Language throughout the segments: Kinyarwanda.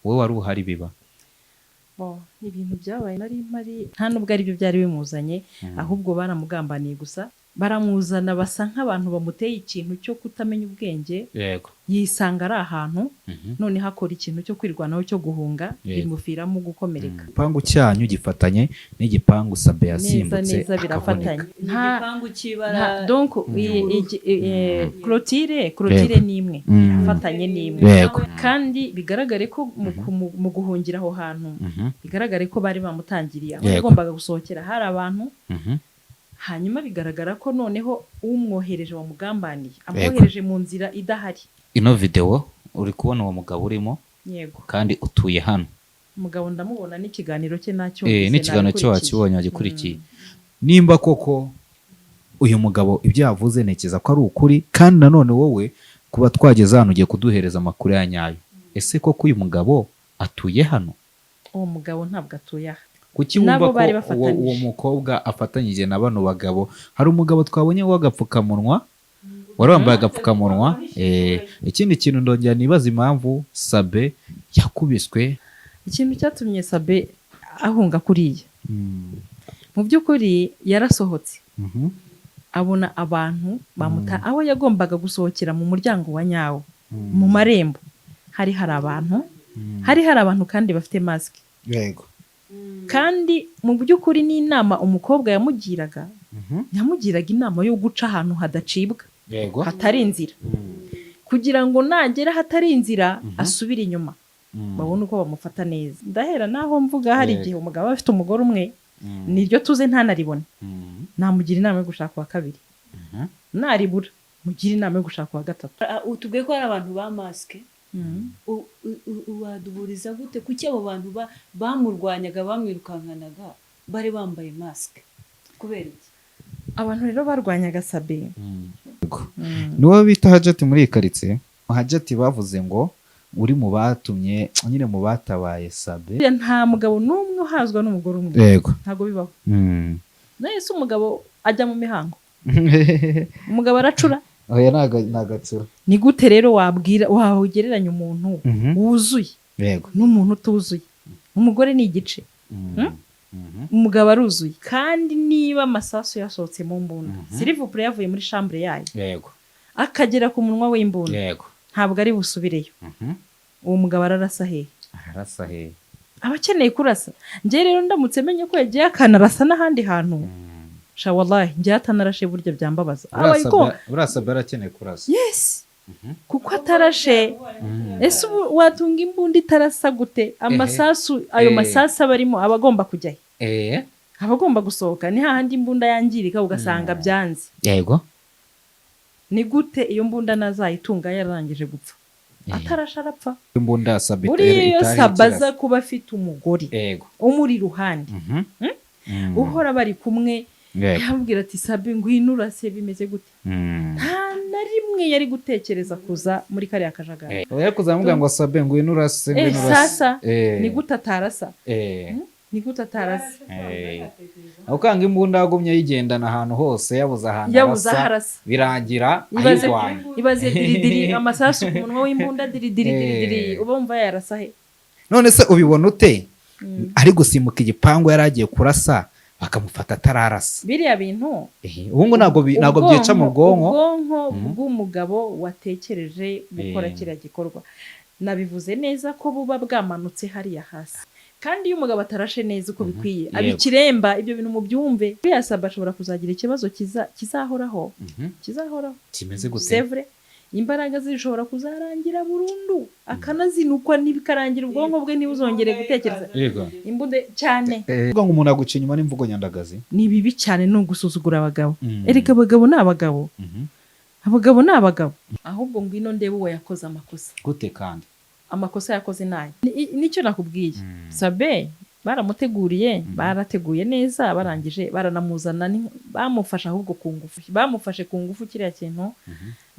Wowe wari uhari biba? Bo, ibintu byabaye nari mpari, nta nubwo ari byo byari bimuzanye, ahubwo baramugambaniye gusa, baramuzana basa nk'abantu bamuteye ikintu cyo kutamenya ubwenge, yisanga ari ahantu, noneho akora ikintu cyo kwirwanaho, cyo guhunga, bimuviramo gukomereka. Igipangu cyanyu gifatanye n'igipangu Sabe Neza. yasimbutse Neza, birafatanye. akavunika. Nta Igipangu cy'ibara donc clôture ni imwe, irafatanye n'imwe. Kandi bigaragare ko mu guhungira aho hantu, bigaragare ko bari bamutangiriye aho yagombaga gusohokera hari abantu. Hanyuma bigaragara ko noneho umwohereje wamugambaniye, amwohereje mu nzira idahari. Ino video uri kubona uwo mugabo urimo? Yego. Kandi utuye hano? Umugabo ndamubona, n'ikiganiro cye nacyumvise. N'ikiganiro cyo Nabikurikiye. wakibonye, wagikurikiye. Nimba koko uyu mugabo ibyo yavuze, ntekereza ko ari ukuri. Kandi nanone wowe kuba twageze hano, ugiye kuduhereza amakuru ya nyayo. Ese koko uyu mugabo atuye hano? Uwo mugabo ntabwo atuye aha. Kuki wumva Nabo ko bari uwo bafatanyije. mukobwa afatanyije na bano bagabo? Hari umugabo twabonye w'agapfukamunwa, wari wambaye agapfukamunwa. Ikindi kintu ndongera nibaza impamvu Sabe yakubiswe. Ikintu cyatumye Sabe ahunga kuriya, mu by'ukuri yarasohotse, abona abantu bamuta aho yagombaga gusohokera mu muryango wa nyawo, mu marembo hari hari abantu kandi bafite masike. Kandi mu by'ukuri n'inama umukobwa yamugiraga, yamugiraga inama yo guca ahantu hadacibwa, hatari inzira, kugira ngo nagera ahatari inzira asubire inyuma, babone uko bamufata neza. Ndahera naho mvuga, hari igihe umugabo aba afite umugore umwe, niryo tuze ntanaribone, namugira inama yo gushaka uwa kabiri, naribura mugira inama yo gushaka uwa gatatu. Ah, utubwiye ko hari abantu ba masike. Waduburiza gute? Kuki abo bantu bamurwanyaga, bamwirukankanaga, bari bambaye masike? Kubera iki? Abantu rero barwanyaga Sabe, Niwo bita Hajati muri iyi karitsiye. Hajati bavuze ngo uri mu batumye nyine, mu batabaye Sabe. Buriya nta mugabo n'umwe uhazwa n'umugore umwe. Ntabwo bibaho. Nawe se umugabo ajya mu mihango? Umugabo aracura? Oya, ntago acura. Ni gute rero wabwira, wagereranya umuntu wuzuye n'umuntu utuzuye? Umugore ni igice, umugabo aruzuye. Kandi niba amasasu yasohotse mu mbunda, s'il vous plaît, yavuye muri chambre yayo, akagera ku munwa w'imbunda, ntabwo ari busubireyo. Uwo mugabo ararasa hehe? Ararasa hehe? Aba akeneye kurasa. Njye rero ndamutse menye ko yagiye akanarasa n'ahandi hantu, sha wallahi, njye atanarashe burya byambabaza. Aba ariko Uriya Sabe arakeneye kurasa. Yes, kuko atarashe, ese ubu watunga imbunda itarasa gute? Amasasu, ayo masasu aba arimo aba agomba kujya he? Aba agomba gusohoka. Ni hahandi imbunda yangirika, ugasanga byanze. Ni gute iyo mbunda nazayitunga yararangije gupfa? Atarashe arapfa. Imbunda ya Sabe Buriya iyo itari Sabe aza ikirasa. kuba afite umugore umuri iruhande, uhora bari kumwe, yamubwira ati: "Sabe, ngwino urase, bimeze gute?" Nta na rimwe yari gutekereza kuza muri kariya kajagari. Oya, kuzamubwira ngo: "Sabe, ngwino urase, ngwino urase." Sasa ni gute atarasa? Ni gute atarasa? Aho kanga imbunda yagumye ayigendana ahantu hose, yabuze ahantu Yabuze aho arasa, arasa. birangira Ibaze, ayirwanya. ibaze diridiri, amasasu ku munwa w'imbunda, diridiri, diridiri, uba wumva yarasa he? None se ubibona ute ari gusimbuka igipangu, yari agiye kurasa, bakamufata atararasa? Biriya bintu, Ubu ngo ntabwo byica mu bwonko. Ubwonko bw'umugabo watekereje gukora kiriya gikorwa, nabivuze neza ko buba bwamanutse hariya hasi. Kandi iyo umugabo atarashe neza uko bikwiye, aba ikiremba. Ibyo bintu mubyumve. Buriya Sabe ashobora kuzagira ikibazo kizahoraho, kizahoraho. Kimeze gute? C'est vrai, imbaraga zishobora kuzarangira burundu, akanazinukwa, ntibikarangira, ubwonko bwe ntibuzongere gutekereza. Imbunda cyane. Kuvuga ngo umuntu aguca inyuma n'imvugo nyandagazi. Ni bibi cyane, ni ugusuzugura abagabo. Erega abagabo ni abagabo. Abagabo ni abagabo. Ahubwo ngwino ndebe uwo yakoze amakosa. Gute kandi? Amakosa yakoze nayo. Nicyo nakubwiye, Sabe baramuteguriye, barateguye neza, barangije baranamuzana, bamufashe ahubwo ku ngufu, bamufashe ku ngufu. Kiriya kintu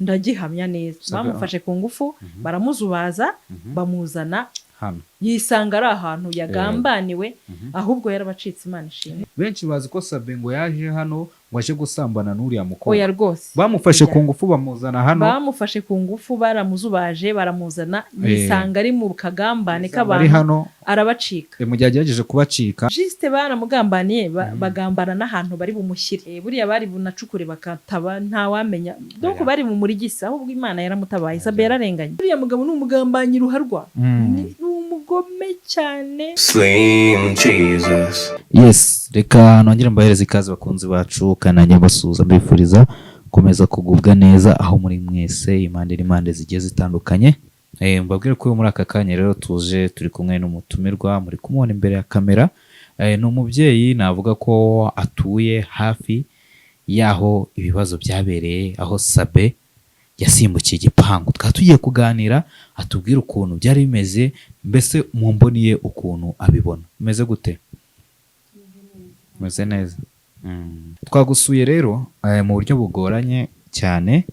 ndagihamya neza. Bamufashe ku ngufu, baramuzubaza, bamuzana hano, yisanga ari ahantu yagambaniwe. Ahubwo yarabacitse, Imana ishimwe. Benshi bazi ko Sabe ngo yaje hano ngo ngo aje gusambana n'uriya mukobwa. Oya rwose. Bamufashe Oya. ku ngufu, bamuzana hano. Bamufashe ku ngufu, baramuzubaje, baramuzana, yisanga ari mu kagambane Ari k'abantu, hano arabacika. Mu gihe agerageje kubacika. Juste baramugambaniye, bagambana n'ahantu bari bumushyire. Buriya bari bunacukure bakataba, ntawamenya. Donc Oya. bari bumurigise, ahubwo Imana yaramutabaye. Sabe yararenganye, uriya mugabo ni umugambanyi ruharwa. Ni umugome cyane. Slim Jesus. Yes, reka nongere mbahereze ikaze, bakunzi bacu, kandi nanjye mbasuhuza, mbifuriza gukomeza kugubwa neza aho muri mwese, impande n'impande zigiye zitandukanye. Mbabwire ko muri aka kanya rero tuje turi kumwe n'umutumirwa muri kumubona imbere ya kamera. Ni umubyeyi navuga ko atuye hafi y'aho ibibazo byabereye, aho Sabe yasimbukiye igipangu. Tukaba tugiye kuganira, atubwire ukuntu byari bimeze, mbese mu mboni ye ukuntu abibona. Umeze gute? Umeze neza. Twagusuye rero mu buryo bugoranye cyane,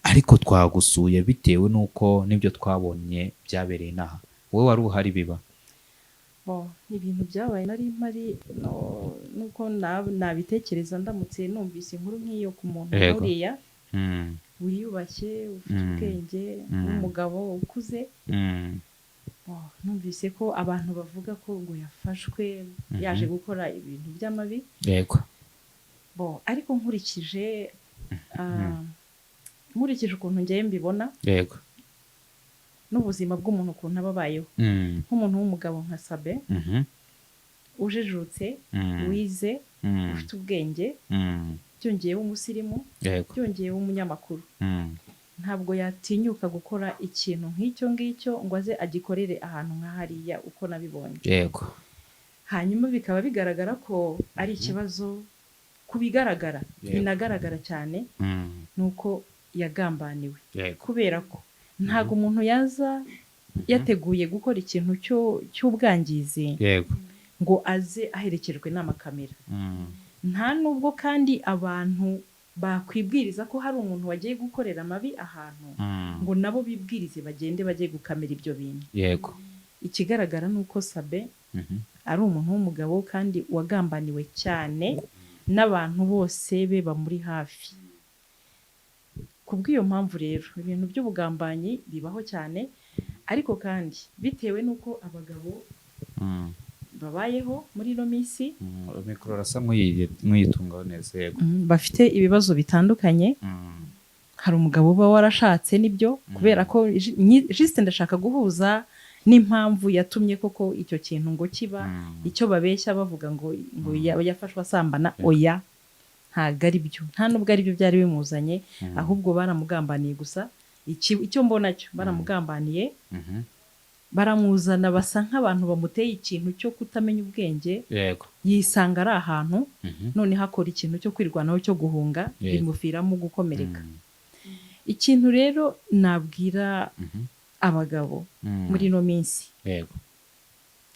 ariko twagusuye bitewe n'uko n'ibyo twabonye byabereye inaha. Wowe wari uhari biba? Bon, ibintu byabaye nari mpari. Nuko nabitekereza ndamutse numvise inkuru nk'iyo ku muntu nk'uriya wiyubashye, ufite ubwenge, w'umugabo ukuze. Bon, numvise ko abantu bavuga ko ngo yafashwe yaje gukora ibintu by'amabi. Bon, ariko nkurikije ukuntu ngewe mbibona n'ubuzima bw'umuntu ukuntu aba abayeho, nk'umuntu w'umugabo nka Sabe, ujijutse, wize, ufite ubwenge, byongeye w'umusirimu, byongeye w'umunyamakuru, ntabwo yatinyuka gukora ikintu nk'icyo ngicyo ngo aze agikorere ahantu nka hariya uko nabibonye. Hanyuma bikaba bigaragara ko ari ikibazo ku bigaragara, binagaragara cyane, ni uko yagambaniwe, kubera ko ntabwo umuntu yaza yateguye gukora ikintu cy'ubwangizi ngo aze aherekejwe n'amakamera. Nta nubwo kandi abantu bakwibwiriza ko hari umuntu wagiye gukorera amabi ahantu ngo nabo bibwirize bagende bajye gukamera ibyo bintu. Ikigaragara ni uko Sabe ari umuntu w'umugabo kandi wagambaniwe cyane n'abantu bose be bamuri hafi. Ku bw'iyo mpamvu rero, ibintu by'ubugambanyi bibaho cyane, ariko kandi bitewe n'uko abagabo babayeho muri ino minsi, Mikoro arasa nk'uyitungaho neza, yego. Bafite ibibazo bitandukanye. Hari umugabo uba warashatse, nibyo, kubera ko juste ndashaka guhuza n'impamvu yatumye koko icyo kintu ngo kiba. Icyo babeshya bavuga ngo yafashwe asambana, oya, ntabwo ari byo, nta nubwo ari byo byari bimuzanye. Ahubwo baramugambaniye gusa. Icyo mbona cyo, baramugambaniye, baramuzana, basa nk'abantu bamuteye ikintu cyo kutamenya ubwenge, yisanga ari ahantu, noneho akora ikintu cyo kwirwanaho, cyo guhunga, bimuviramo gukomereka. Ikintu rero nabwira abagabo muri ino minsi,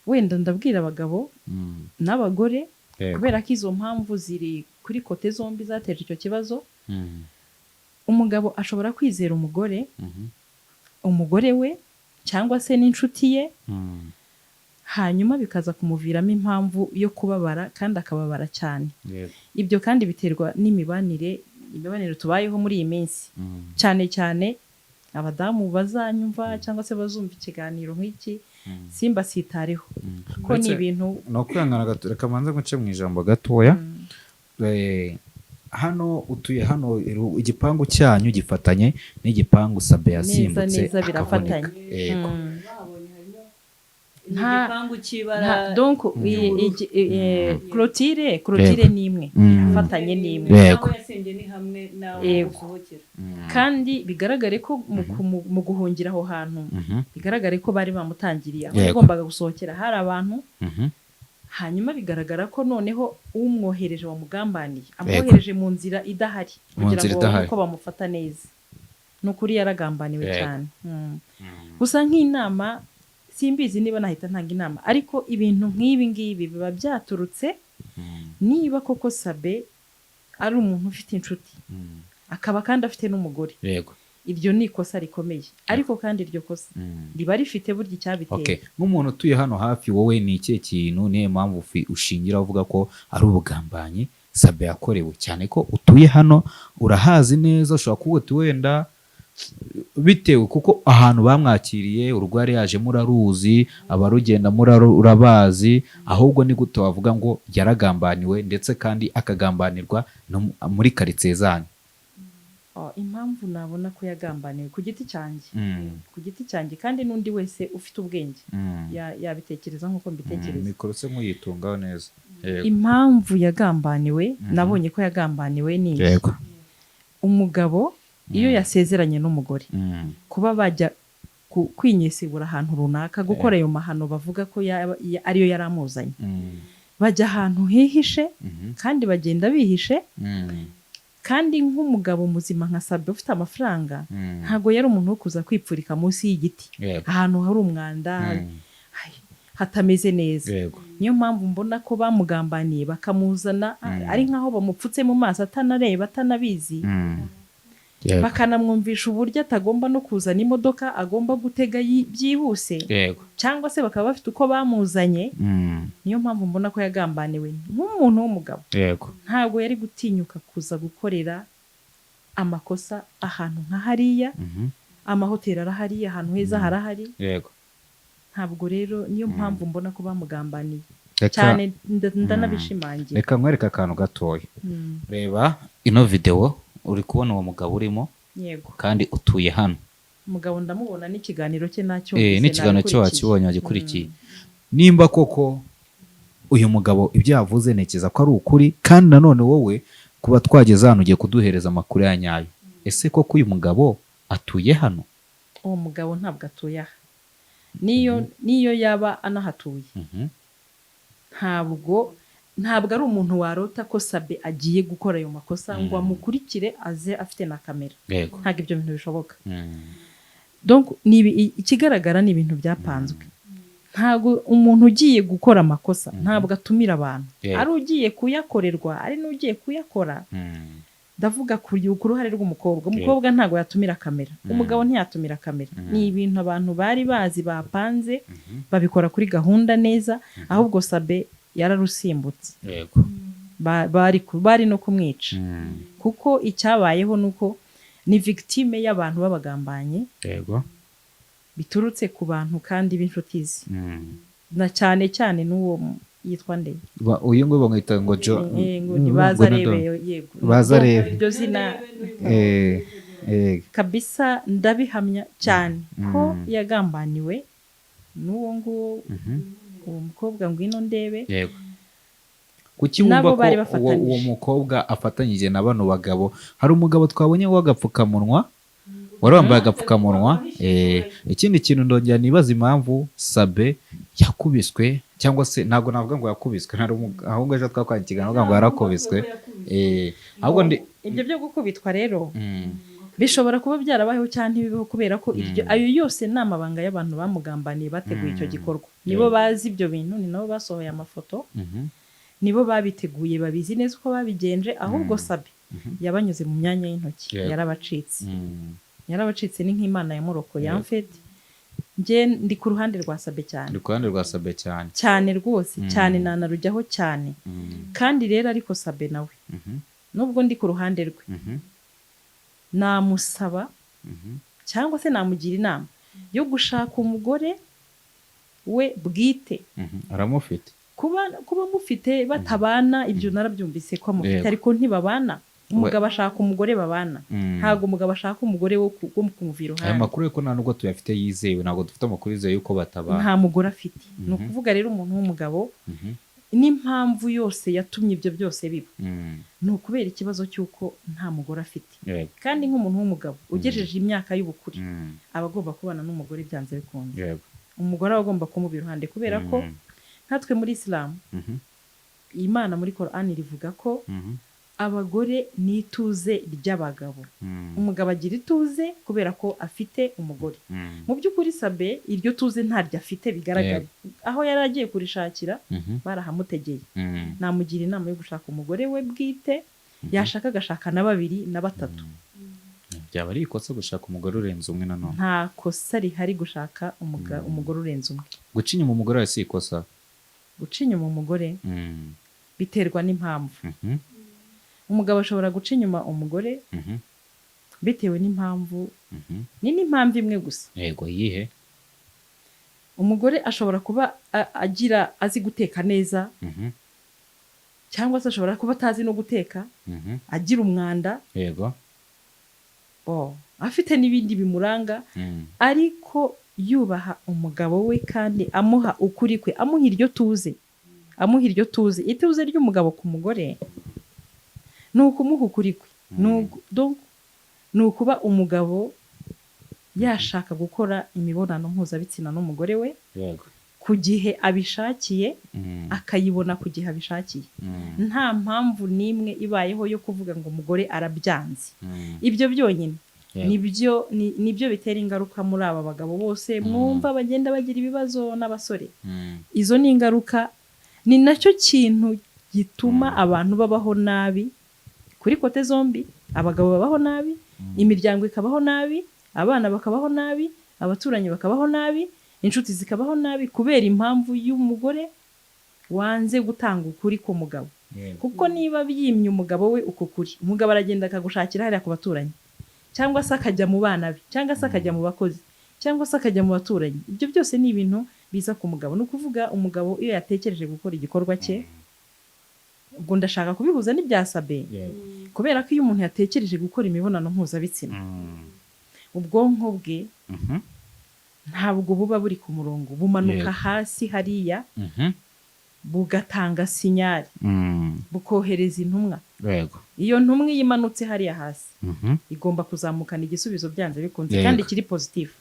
wenda ndabwira abagabo n'abagore, kubera ko izo mpamvu ziri kuri côté zombi zateje icyo kibazo. Umugabo ashobora kwizera umugore, umugore we cyangwa se n'inshuti ye, hanyuma bikaza kumuviramo impamvu yo kubabara, kandi akababara cyane. Ibyo kandi biterwa n'imibanire, imibanire tubayeho muri iyi minsi, cyane cyane abadamu bazanyumva cyangwa se bazumva ikiganiro nk'iki, simbasitareho ko ni ibintu. Ni ukwihangana gato, reka manze nguce mu ijambo gatoya. Hano utuye hano, igipangu cyanyu gifatanye n'igipangu Sabe yasimbutse Neza akavunika. birafatanye. Yego. Babonye harimo igipangu cy'ibara Donc clôture ni imwe, irafatanye ni imwe. Yego. Aho yasembye ni hamwe n'aho usohokera. Kandi bigaragare ko mu guhungira aho hantu, bigaragare ko bari bamutangiriye aho yagombaga gusohokera hari abantu. Hanyuma bigaragara ko noneho umwohereje wamugambaniye, amwohereje mu nzira idahari Mu kugira nzira ngo babone idahari. uko bamufata neza. Ni ukuri yaragambaniwe cyane. Gusa nk'inama, simbizi niba nahita ntanga inama, ariko ibintu nk'ibi ngibi biba byaturutse niba koko Sabe ari umuntu ufite inshuti, akaba kandi afite n'umugore, iryo ni ikosa rikomeye, ariko kandi iryo kosa riba rifite burya icyabiteye. Okay. Nk'umuntu utuye hano hafi, wowe ni ikihe kintu, niyo mpamvu ushingira uvuga ko ari ubugambanyi? Sabe yakorewe, cyane ko utuye hano urahazi neza, ushobora kuba uti wenda bitewe kuko ahantu bamwakiriye urugo yari yajemo uraruzi, abarugenda urabazi, ahubwo ni gute wavuga ngo yaragambaniwe ndetse kandi akagambanirwa no muri karitsiye zanyu? Oh, impamvu nabona ko yagambaniwe ku giti cyanjye, ku giti cyanjye kandi n'undi wese ufite ubwenge yabitekereza nk'uko mbitekereza. Mikoro se nk'uyitungaho neza. Impamvu yagambaniwe, nabonye ko yagambaniwe ni iyi. Umugabo iyo yasezeranye n'umugore, kuba bajya kwinyesibura ahantu runaka, gukora ayo mahano bavuga ko ariyo yari amuzanye, bajya ahantu hihishe kandi bagenda bihishe. Kandi nk'umugabo muzima nka Sabe ufite amafaranga, ntabwo yari umuntu wo kuza kwipfurika munsi y'igiti ahantu hari umwanda, hatameze neza. Niyo mpamvu mbona ko bamugambaniye bakamuzana ari nk'aho bamupfutse mu maso, atanareba, atanabizi, bakanamwumvisha uburyo atagomba no kuzana imodoka, agomba gutega byihuse, cyangwa se bakaba bafite uko bamuzanye. Niyo mpamvu mbona ko yagambaniwe. Nk'umuntu w'umugabo, ntabwo yari gutinyuka kuza gukorera amakosa ahantu nka hariya. Amahoteli arahari, ahantu heza harahari. Ntabwo rero, niyo mpamvu mbona ko bamugambaniye cyane, ndanabishimangira. Reka nkwereke akantu gatoya. Reba ino videwo, uri kubona uwo mugabo urimo? Yego. Kandi utuye hano. Umugabo ndamubona, n'ikiganiro cye nacyumvise. N'ikiganiro cye Nabikurikiye. Wakibonye, wagikurikiye. Nimba koko uyu mugabo ibyo yavuze ntekereza ko ari ukuri, kandi nanone wowe kuba twageze hano ugiye kuduhereza amakuru ya nyayo. Ese koko uyu mugabo atuye hano? Uwo mugabo ntabwo atuye aha. Niyo yaba anahatuye, ntabwo ari umuntu warota ko Sabe agiye gukora ayo makosa ngo amukurikire aze afite na kamera. Ntabwo ibyo bintu bishoboka. Donc ikigaragara ni ibintu byapanzwe. Ntabwo umuntu ugiye gukora amakosa ntabwo atumira abantu, ari ugiye kuyakorerwa, ari n'ugiye kuyakora. Ndavuga ku ruhare rw'umukobwa. Umukobwa ntabwo yatumira kamera, umugabo ntiyatumira kamera. Ni ibintu abantu bari bazi, bapanze, babikora kuri gahunda neza. Ahubwo Sabe yararusimbutse. Bari no kumwica, kuko icyabayeho ni uko ni victime y'abantu b'abagambanye biturutse ku bantu kandi b'inshuti ze, na cyane cyane n'uwo yitwa nde? Uyu nguyu bamwita ngo Jo. Ngo ni Bazarebe, yego. Bazarebe. Iryo zina kabisa ndabihamya cyane ko yagambaniwe n'uwo nguwo, uwo mukobwa ngwino ndebe. Yego, kuki wumva Nabo ko bari uwo bafatanyije. mukobwa afatanyije na bano bagabo? Hari umugabo twabonye w'agapfukamunwa, wari wambaye agapfukamunwa. Ikindi kintu ndongera nibaza impamvu Sabe yakubiswe, cyangwa se ntabwo navuga ngo yakubiswe, ahubwo ejo twakoranye ikiganiro avuga ngo yarakubiswe. Ahubwo ndi Ibyo byo gukubitwa rero bishobora kuba byarabayeho cyangwa ntibibeho, kubera ko iryo ayo yose ni amabanga y'abantu bamugambaniye, bateguye icyo gikorwa. Nibo bazi ibyo bintu, ni nabo basohoye amafoto, nibo babiteguye, babizi neza uko babigenje. Ahubwo Sabe yabanyuze mu myanya y'intoki. Yarabacitse. Yarabacitse, ni nk'Imana yamurokoye. En fait, njye ndi ku ruhande rwa Sabe cyane. Ndi ku ruhande rwa Sabe cyane. Cyane rwose, cyane, nanarujyaho cyane. Kandi rero ariko Sabe nawe, nubwo ndi ku ruhande rwe, namusaba cyangwa se namugira inama yo gushaka umugore we bwite. Aramufite. Kuba mufite batabana, ibyo narabyumvise ko amufite, ariko ntibabana. Umugabo ashaka umugore babana. Ntabwo umugabo ashaka umugore wo kumva Aya iruhande. makuru ariko nta nubwo tuyafite yizewe, ntabwo dufite amakuru yizewe yuko batabana. Nta mugore afite. Ni ukuvuga rero umuntu w'umugabo, n'impamvu yose yatumye ibyo byose biba ni ukubera ikibazo cy'uko nta mugore afite. Kandi nk'umuntu w'umugabo ugejeje imyaka y'ubukure, aba agomba kubana n'umugore byanze bikunze. Umugore aba agomba kumuba iruhande, kubera ko nkatwe muri Isilamu, Imana muri Korani rivuga ko abagore ni ituze ry'abagabo. Umugabo agira ituze kubera ko afite umugore. Mu by'ukuri Sabe iryo tuze ntaryo afite bigaragara. Aho yari agiye kurishakira barahamutegeye. Namugira inama yo gushaka umugore we bwite, yashaka agashaka na babiri na batatu. Byaba ari ikosa gushaka umugore urenze umwe nanone? Nta kosa rihari gushaka umugore urenze umwe. Guca inyuma umugore wawe si ikosa? Guca inyuma umugore biterwa n'impamvu. Umugabo ashobora guca inyuma umugore bitewe n'impamvu, ni n'impamvu imwe gusa. Yego, iyihe? Umugore ashobora kuba agira azi guteka neza, cyangwa se ashobora kuba atazi no guteka, agira umwanda, oh, afite n'ibindi bimuranga, ariko yubaha umugabo we kandi amuha ukuri kwe, amuha iryo tuze, amuha iryo tuze. Ituze ry'umugabo ku mugore ni ukumuha ukuri kwe. Donc, ni ukuba umugabo yashaka gukora imibonano mpuzabitsina n'umugore we ku gihe abishakiye, akayibona ku gihe abishakiye, nta mpamvu n'imwe ibayeho yo kuvuga ngo umugore arabyanze. Ibyo byonyine nibyo bitera ingaruka muri aba bagabo bose mwumva bagenda bagira ibibazo n'abasore. Izo ni ingaruka, ni nacyo kintu gituma abantu babaho nabi kuri côté zombi. Abagabo babaho nabi, imiryango ikabaho nabi, abana bakabaho nabi, abaturanyi bakabaho nabi, inshuti zikabaho nabi, kubera impamvu y'umugore wanze gutanga ukuri k'umugabo. Kuko niba byimye umugabo we uko kuri, umugabo aragenda akagushakira hariya ku baturanyi, cyangwa se akajya mu bana be, cyangwa se akajya mu bakozi, cyangwa se akajya mu baturanyi. Ibyo byose ni ibintu biza ku mugabo. Ni ukuvuga, umugabo iyo yatekereje gukora igikorwa cye, ubwo ndashaka kubihuza n'ibya Sabe, kubera ko iyo umuntu yatekereje gukora imibonano mpuzabitsina, ubwonko bwe ntabwo buba buri ku murongo, bumanuka hasi hariya, bugatanga signal, bukohereza intumwa. Iyo ntumwa iyo imanutse hariya hasi, igomba kuzamukana igisubizo byanze bikunze, kandi kiri positif.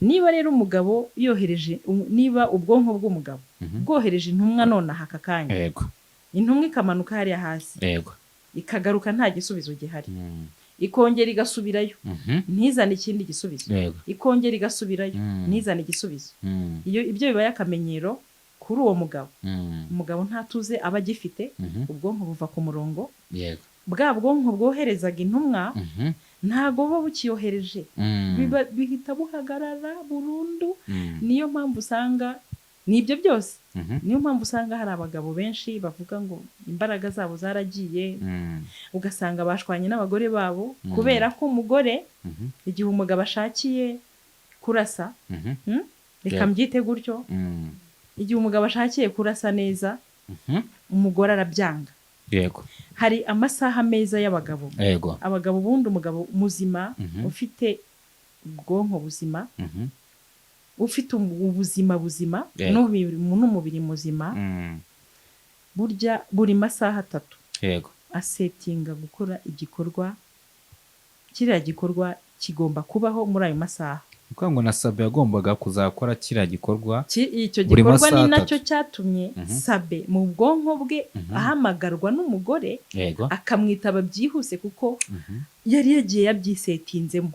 Niba rero umugabo yohereje, niba ubwonko bw'umugabo bwohereje intumwa nonaha aka kanya, intumwa ikamanuka hariya hasi, ikagaruka nta gisubizo gihari, ikongera igasubirayo, ntizane ikindi gisubizo, ikongera igasubirayo, ntizane igisubizo, iyo ibyo bibaye akamenyero kuri uwo mugabo, umugabo ntatuze aba agifite, ubwonko buva ku murongo. Bwa bwonko bwoherezaga intumwa ntabwo buba bukiyohereje, bihita buhagarara burundu. Niyo mpamvu usanga ni ibyo byose, niyo mpamvu usanga hari abagabo benshi bavuga ngo imbaraga zabo zaragiye, ugasanga bashwanye n'abagore babo, kubera ko umugore, igihe umugabo ashakiye kurasa, Reka mbyite gutyo, igihe umugabo ashakiye kurasa neza, umugore arabyanga. Hari amasaha meza y'abagabo. Abagabo ubundi, umugabo muzima, ufite ubwonko buzima, ufite ubuzima buzima, n'umubiri muzima, burya buri masaha 3 asetinga gukora igikorwa. Kiriya gikorwa kigomba kubaho muri ayo masaha. Ni ukuvuga ngo na Sabe yagombaga kuzakora kiriya gikorwa Icyo buri gikorwa masaha ni nacyo 3. cyatumye Sabe mu bwonko bwe ahamagarwa n'umugore, akamwitaba byihuse, kuko yari yagiye yabyisetinzemo.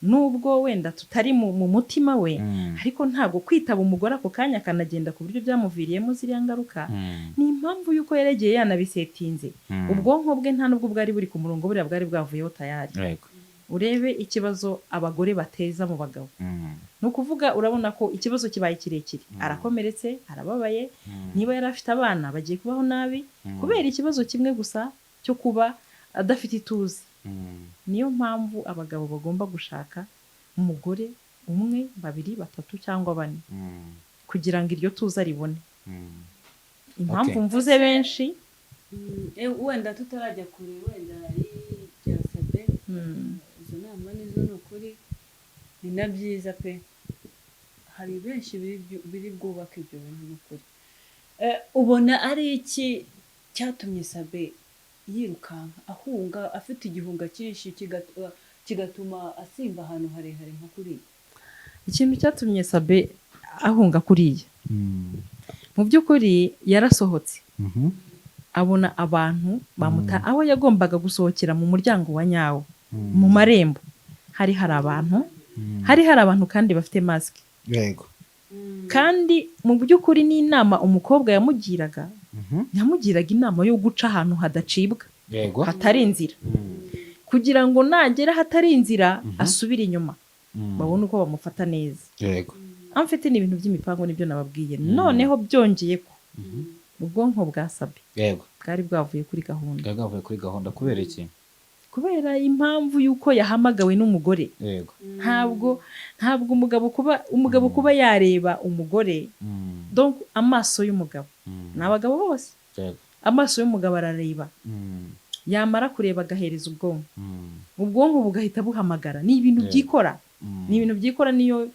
Nubwo wenda tutari mu mutima we, ariko ntabwo kwitaba umugore ako kanya akanagenda ku buryo byamuviriyemo ziriya ngaruka, ni impamvu y'uko yaregeye yanabisetinze. Ubwonko bwe nta nubwo bwari buri ku murongo, buriya bwari bwavuyeho tayari. Urebe ikibazo abagore bateza mu bagabo. Ni ukuvuga, urabona ko ikibazo kibaye kirekire, arakomeretse, arababaye, niba yari afite abana bagiye kubaho nabi, kubera ikibazo kimwe gusa cyo kuba adafite ituze. Niyo mpamvu abagabo bagomba gushaka umugore umwe, babiri, batatu cyangwa bane, kugira ngo iryo tuza ribone. Impamvu mvuze benshi, Wenda tutarajya kure, wenda y'ibya Sabe, izo nama nizo, ni ukuri ni na byiza pe. Hari benshi biri bwubake ibyo bintu, ni ukuri. Ubona ari iki cyatumye Sabe yirukanka ahunga afite igihunga cyinshi, kigatuma asimba ahantu harehare nka kuriya? Ikintu cyatumye Sabe ahunga kuriya, mu by'ukuri yarasohotse, abona abantu bamuta aho yagombaga gusohokera mu muryango wa nyawo, mu marembo hari hari abantu, hari hari abantu kandi bafite masike. Kandi mu by'ukuri n'inama umukobwa yamugiraga, yamugiraga inama yo guca ahantu hadacibwa, hatari inzira, kugira ngo nagera ahatari inzira asubire inyuma, babone uko bamufata neza. Amfite ni ibintu by'imipango, nibyo nababwiye. Noneho byongeye ko Ubwonko bwa Sabe Yego. bwari bwavuye kuri gahunda. Bwari bwavuye kuri gahunda kubera iki? Kubera impamvu y'uko yahamagawe n'umugore. Ntabwo umugabo kuba yareba umugore, donc amaso y'umugabo, ni abagabo bose, amaso y'umugabo arareba, yamara kureba agahereza ubwonko, ubwonko bugahita buhamagara. Ni ibintu byikora, ni ibintu byikora. Niyo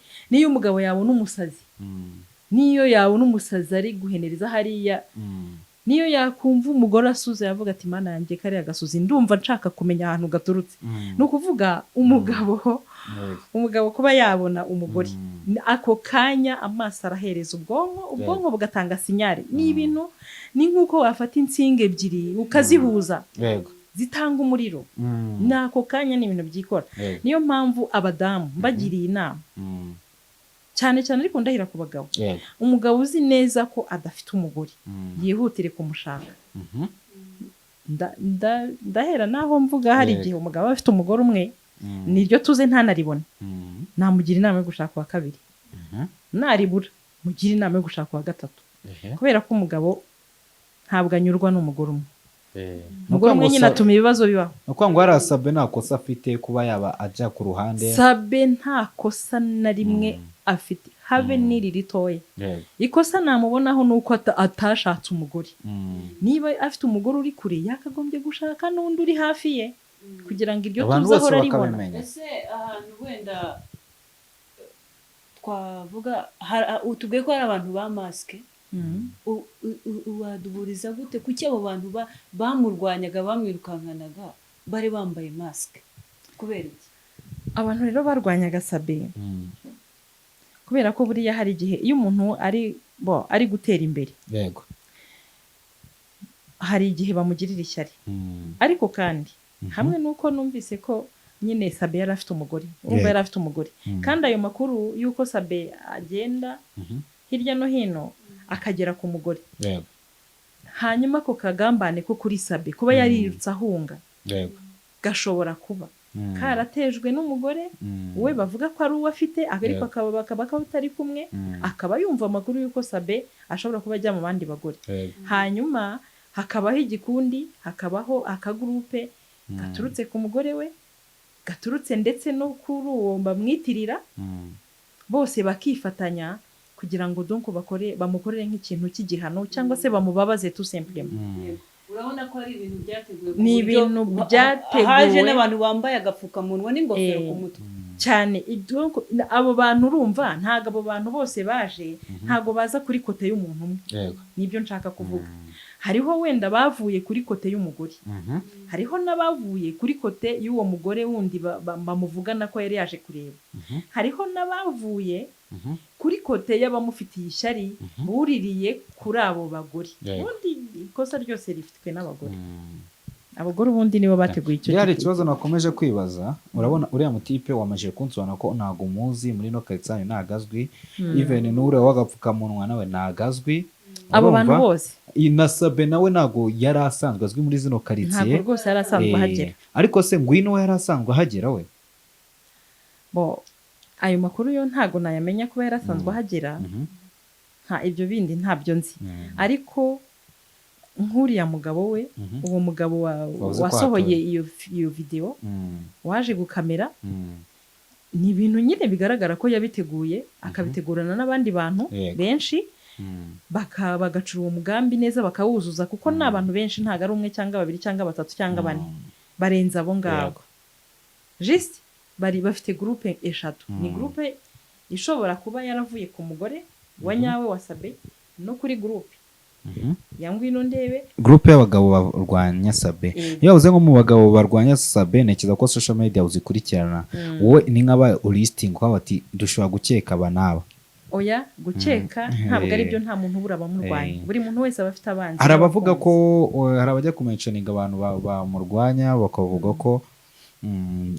umugabo yabona umusazi, niyo yabona umusazi ari guhenereza hariya, niyo yakumva umugore asuze, yavuga ati: "Mana yanjye, kariya gasuzi ndumva nshaka kumenya ahantu gaturutse." Ni ukuvuga umugabo kuba yabona umugore, ako kanya amaso arahereza ubwonko, ubwonko bugatanga signal. Ni ibintu, ni nk'uko wafata insinga ebyiri ukazihuza, zitanga umuriro. Ni ako kanya, ni ibintu byikora. Niyo mpamvu abadamu mbagiriye inama, cyane cyane ariko ndahira ku bagabo, umugabo uzi neza ko adafite umugore, yihutire kumushaka. Ndahera naho mvuga hari igihe umugabo aba afite umugore umwe, niryo tuze ntanaribone, namugira inama yo gushaka uwa kabiri. Naribura, mugira inama yo gushaka uwa gatatu, kubera ko umugabo ntabwo anyurwa n'umugore umwe. Umugore umwe nyine atuma ibibazo bibaho. Ni ukuvuga ngo hariya Sabe nta kosa afite kuba yaba ajya ku ruhande? Sabe nta kosa na rimwe afite, habe n'iri ritoya. Ikosa namubonaho ni uko atashatse umugore. Niba afite umugore uri kure, yakagombye gushaka n'undi uri hafi ye kugira ngo iryo Abantu tuzi bose ahora aribona. bakabimenya. Ese ahantu wenda twavuga utubwiye ko hari abantu ba masque, waduburiza gute? Kuki abo bantu bamurwanyaga, bamwirukankanaga, bari bambaye masque? Kubera iki? Abantu rero barwanyaga Sabe, kubera ko buriya hari igihe iyo umuntu ari bo ari gutera imbere, hari igihe bamugirira ishyari. Ariko kandi hamwe n'uko numvise ko nyine Sabe yari afite umugore, urumva, yari afite umugore, kandi ayo makuru y'uko Sabe agenda hirya no hino akagera ku mugore, hanyuma ako kagambane ko kuri Sabe kuba yarirutse ahunga, gashobora kuba karatejwe n'umugore we bavuga ko ari uwo afite, ariko akaba bakaba batari kumwe, akaba yumva amakuru y'uko Sabe ashobora kuba ajya mu bandi bagore. Hanyuma hakabaho igikundi, hakabaho akagroupe gaturutse ku mugore we, gaturutse ndetse no kuri uwo bamwitirira, bose bakifatanya kugira ngo donc bakore, bamukorere nk'ikintu cy'igihano cyangwa se bamubabaze tout simplement. Urabona ko ari ibintu byateguwe ku Ni buryo ibintu byateguwe. Haje n'abantu bambaye agapfukamunwa n'ingofero ku mutwe. Cyane. Abo bantu, urumva, ntabwo abo bantu bose baje, ntabwo baza kuri côté y'umuntu umwe. Nibyo nshaka kuvuga. Hariho wenda bavuye kuri côté y'umugore, hariho n'abavuye kuri côté y'uwo mugore wundi bamuvugana ko yari yaje kureba, hariho n'abavuye kuri côté y'abamufitiye ishyari buririye kuri abo bagore. Ubundi ikosa ryose rifitwe n'abagore. Abagore ubundi nibo bateguye icyo Hari gitego. ikibazo nakomeje kwibaza. Urabona uriya mutipe wamajije kunsobanura ko ntabwo umuzi muri ino karitsiye yanyu, ntabwo azwi, even n'uriya w'agapfukamunwa nawe ntabwo azwi. Abo bantu Urumva? bose. Na Sabe nawe ntabwo yari asanzwe azwi muri zino karitsiye. Ntabwo rwose yari asanzwe ahagera. Ariko se Ngwino we yari asanzwe ahagera we? Bo, ayo makuru yo ntabwo nayamenya kuba yari asanzwe ahagera. Nta ibyo bindi ntabyo nzi. Ariko nk'uriya mugabo we, uwo mugabo Wavuze ko wasohoye hatoye. iyo video, waje gukamera, ni ibintu nyine bigaragara ko yabiteguye, akabitegurana n'abandi bantu benshi, bagacura uwo mugambi neza, bakawuzuza, kuko ni abantu benshi, ntabwo ari umwe cyangwa babiri cyangwa batatu cyangwa bane, barenze abo ngabo. Juste bari bafite groupe eshatu. Ni groupe ishobora kuba yaravuye ku mugore wa nyawe wa Sabe, no kuri groupe ya Ngwino Ndebe. Groupe y'abagabo barwanya Sabe. Iyo bavuze nko mu bagabo barwanya Sabe, ntekereza ko social media uzikurikirana. Wowe ni nk'aba ulisting ukavuga ati dushobora gukeka aba n'aba? Oya, gukeka ntabwo ari byo. Nta muntu ubura abamurwanya. Buri muntu wese aba afite abanzi Hari abavuga ko n'abakunzi. hari abajya kumentioninga abantu bamurwanya, bakavuga ko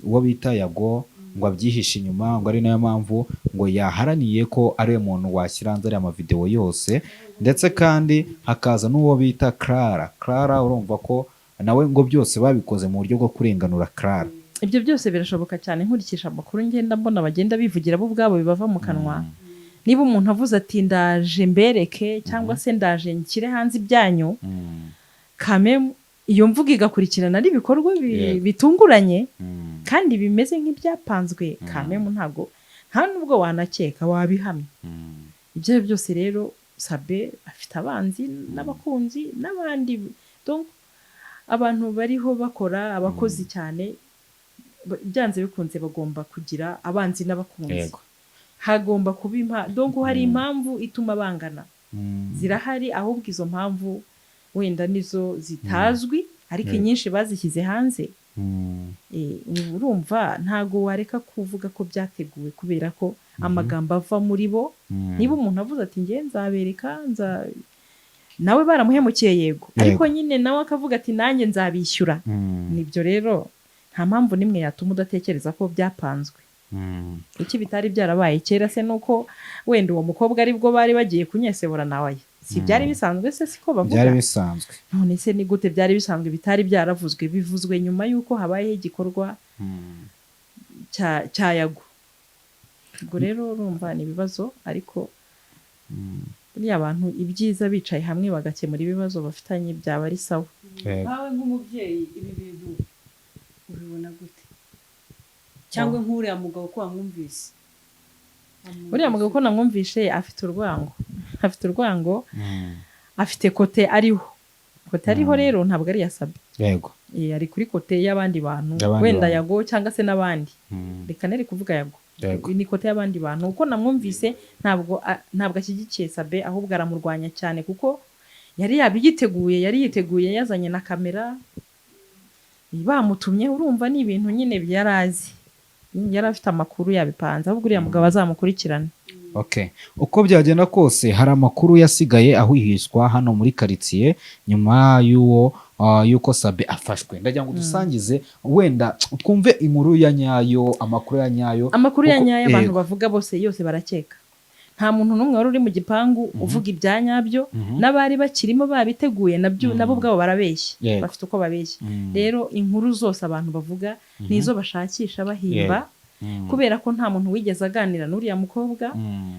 uwo bita Yago ngo abyihishe inyuma, ngo ari nayo mpamvu ngo yaharaniye ko ari we muntu washyira hanze ariya mavideo yose, ndetse kandi hakaza n'uwo bita Clara. Clara, urumva ko nawe ngo byose babikoze mu buryo bwo kurenganura Clara. Ibyo byose birashoboka cyane. Nkurikije amakuru ngenda mbona bagenda bivugira bo ubwabo, bibava mu kanwa. Niba umuntu avuze ati ndaje mbereke, cyangwa se ndaje nshyire hanze ibyanyu, kame iyo mvugo igakurikirana n'ibikorwa bitunguranye kandi bimeze nk'ibyapanzwe, kamemu ntabwo, nta nubwo wanakeka, wabihamya. Ibyo ari byo byose rero, Sabe afite abanzi n'abakunzi n'abandi. Donc, abantu bariho bakora, abakozi cyane, byanze bikunze bagomba kugira abanzi n'abakunzi. Hagomba kuba donc hari impamvu ituma bangana, zirahari. Ahubwo izo mpamvu wenda nizo zitazwi, ariko inyinshi bazishyize hanze. Urumva ntago wareka kuvuga ko byateguwe, kubera ko amagambo ava muri bo. Niba umuntu avuze ati nge nzabereka, nza nawe baramuhemukiye, yego, ariko nyine nawe akavuga ati nanjye nzabishyura. Nibyo rero, nta mpamvu n'imwe yatuma udatekereza ko byapanzwe. Kuki bitari byarabaye kera se? Nuko wenda uwo mukobwa aribwo bari bagiye kunyesebura nawe? Si byari bisanzwe se? Siko bavuga? Byari bisanzwe. None se ni gute byari bisanzwe bitari byaravuzwe, bivuzwe nyuma y'uko habayeho igikorwa cya Yago? Ubwo rero urumva ni ibibazo, ariko buriya abantu ibyiza bicaye hamwe bagakemura ibibazo bafitanye byaba ari sawa. Nkawe nk'umubyeyi, ibi bintu ubibona gute? Cyangwa nk'uriya mugabo ko wamwumvise? Uriya mugabo ko namwumvishe, afite urwango, afite urwango, afite côté ariho. Côté ariho rero ntabwo ari iya Sabe. Ari kuri côté y'abandi bantu. Y'abandi Wenda bantu. Yago cyangwa se n'abandi. Reka nere kuvuga Yago. Ni côté y'abandi bantu. Uko namwumvise, ntabwo ashyigikiye Sabe, ahubwo aramurwanya cyane, kuko yari yabiyiteguye, yari yiteguye, yazanye na kamera bamutumye. Urumva ni ibintu nyine yari azi, yari afite amakuru, yabipanze. Ahubwo uriya mugabo azamukurikirane. Okay. Uko byagenda kose, hari amakuru yasigaye ahwihwiswa hano muri karitsiye nyuma y'uwo y'uko Sabe afashwe. Ndagira ngo dusangize, wenda twumve inkuru ya nyayo, amakuru ya nyayo. Amakuru ya nyayo abantu bavuga bose yose barakeka. Nta muntu n'umwe wari uri mu gipangu uvuga ibya nyabyo. N'abari bakirimo babiteguye nabyo, nabo ubwabo barabeshya. Bafite uko babeshya. Rero inkuru zose abantu bavuga ni izo bashakisha, bahimba, kubera ko nta muntu wigeze aganira n'uriya mukobwa,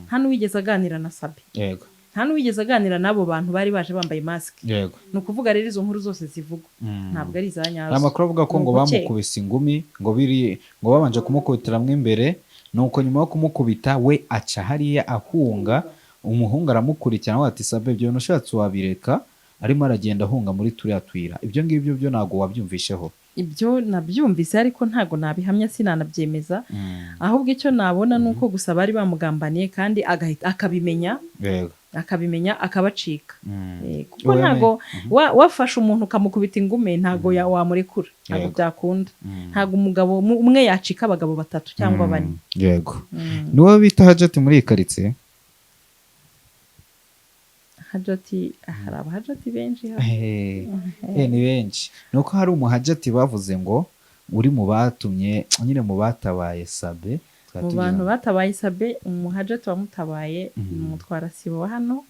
nta n'uwigeze aganira na Sabe, nta n'uwigeze aganira n'abo bantu bari baje bambaye masike. Ni ukuvuga rero izo nkuru zose zivugwa ntabwo ari iza nyazo. Hari amakuru avuga ko Ni ngo ugukeka. bamukubise ingumi, ngo biri ngo babanje kumukubitiramwo imbere, nuko nyuma yo kumukubita we aca hariya ahunga. Umuhungu aramukurikirana, we ati Sabe, ibyo bintu ushatse wabireka. Arimo aragenda ahunga muri turiya tuyira. Ibyo ngibyo byo ntabwo wabyumvisheho? Ibyo nabyumvise, ariko ntabwo nabihamya, sinanabyemeza. Ahubwo icyo nabona ni uko gusa bari bamugambaniye kandi agahita akabimenya, akabimenya akabacika. Kuko Oya, ntabwo wafashe umuntu ukamukubita ingume, ntabwo wamurekura, ntabwo byakunda. Ntabwo umugabo umwe yacika abagabo batatu cyangwa bane. Yego, niwo bita Hajati muri iyi karitsiye? Hajati, hari abahajati benshi hano. Ni benshi. Ni uko hari umuhajati bavuze ngo uri mu batumye nyine, mu batabaye Sabe. Twari Mu tugira bantu batabaye Sabe, umuhajati wamutabaye ni umutwarasibo wa hano.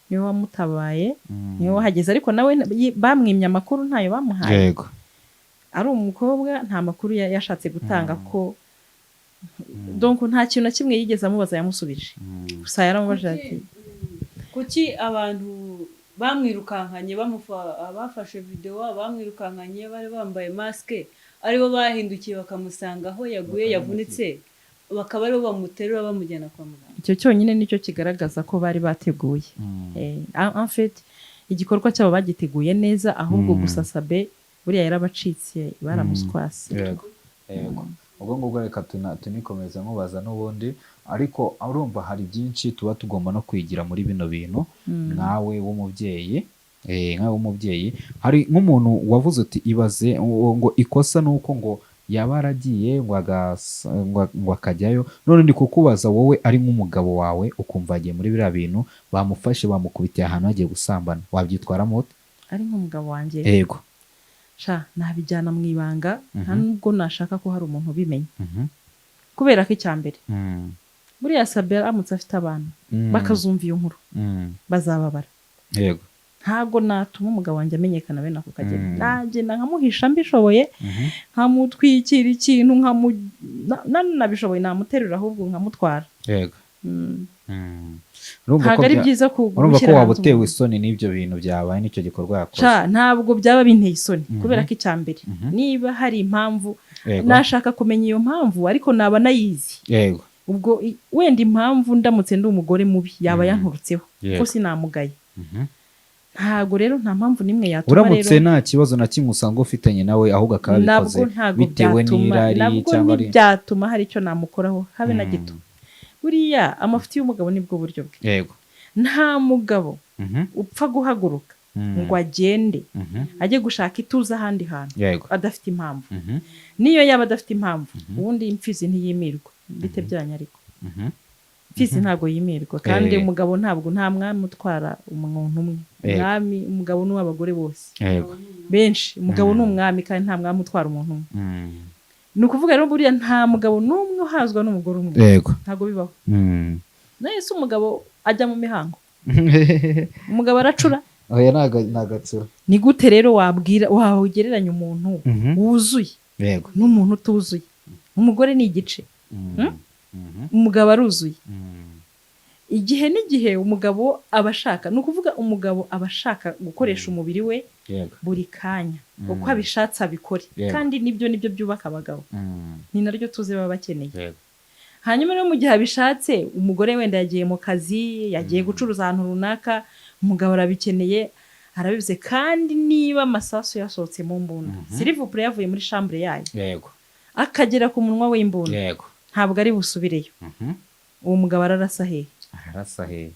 Niwe wamutabaye, niwe wahageze, ariko nawe bamwimye amakuru, ntayo bamuhaye. Ari umukobwa, nta makuru yashatse gutanga ko, donc nta kintu na kimwe yigeze amubaza yamusubije. Gusa yaramubajije ati Kuki abantu bamwirukankanye, abafashe videwo bamwirukankanye bari bambaye masike, aribo bahindukiye bakamusanga aho yaguye yavunitse, bakaba aribo bamuterura bamujyana kwa muganga? Icyo cyonyine nicyo kigaragaza ko bari bateguye. En fait, igikorwa cyabo bagiteguye neza. Ahubwo gusa Sabe buriya yarabacitse, baramuswase. Yego, ubwo ngubwo reka tunikomeze nkubaza n'ubundi, ariko urumva hari byinshi tuba tugomba no kwigira muri bino bintu. Nkawe w'umubyeyi, nkawe w'umubyeyi, hari nk'umuntu wavuze uti ibaze ngo ikosa ni uko ngo yaba yaragiye ngo akajyayo. None ndi kukubaza wowe, ari nk'umugabo wawe, ukumva yagiye muri biriya bintu, bamufashe bamukubitiye ahantu hagiye gusambana, wabyitwaramo ute? Ari nk'umugabo wanjye? Yego. Sha, nabijyana mu ibanga, nta nubwo nashaka ko hari umuntu ubimenya, kubera ko icya mbere, buriya Sabe aramutse afite abana bakazumva iyo nkuru, bazababara. Ntabwo natuma umugabo wanjye amenyekana bene ako kageni. Nagenda nkamuhisha mbishoboye, nkamutwikira ikintu, nabishoboye namuterura ahubwo nkamutwara. Urumva ko Ntabwo ari byiza urumva ko gushyira waba hanze utewe umuntu. isoni n'ibyo bintu byabaye n'icyo gikorwa yakoze. Ca, ntabwo byaba binteye isoni, kubera ko icya mbere, niba hari impamvu, nashaka kumenya iyo mpamvu, ariko naba nayizi. Ubwo wenda impamvu, ndamutse ndi umugore mubi, yaba yanturutseho, kuko sinamugaye. Ntabwo rero, nta mpamvu n'imwe yatuma Uramutse rero nta kibazo na kimwe usanga ufitanye nawe, ahubwo akaba nabwo abikoze ntabwo bitewe byatuma n'irari nabwo cyangwa ari ntibyatuma hari icyo namukoraho, habe na gito. Buriya amafuti y'umugabo nibwo buryo bwe. Nta mugabo upfa guhaguruka ngo agende ajye gushaka ituze ahandi hantu adafite impamvu. Niyo yaba adafite impamvu, ubundi imfizi ntiyimirwa, bite byanyu? Ariko imfizi ntabwo yimirwa, kandi umugabo ntabwo, nta mwami utwara umuntu umwe. Umwami, umugabo ni uw'abagore bose benshi. Umugabo ni umwami, kandi nta mwami utwara umuntu umwe. Ni ukuvuga rero, buriya nta mugabo n'umwe uhazwa n'umugore umwe. Ntabwo bibaho. Nawe se umugabo ajya mu mihango? Umugabo aracura? Oya, ntago atsura. Ni gute rero wabwira, wagereranya umuntu wuzuye n'umuntu utuzuye? Umugore ni igice, umugabo aruzuye. Igihe n'igihe umugabo aba ashaka, ni ukuvuga umugabo aba ashaka gukoresha umubiri we buri kanya, uko abishatse abikore. Kandi nibyo byubaka abagabo, ni naryo tuzi baba bakeneye. Hanyuma rero, mu gihe abishatse, umugore wenda yagiye mu kazi, yagiye gucuruza ahantu runaka, umugabo arabikeneye, arabivuze. Kandi niba amasasu yasohotse mu mbunda, s'il vous plaît, yavuye muri chambre yayo akagera ku munwa w'imbunda, ntabwo ari busubireyo. Uwo mugabo ararasa hehe? Ararasa hehe?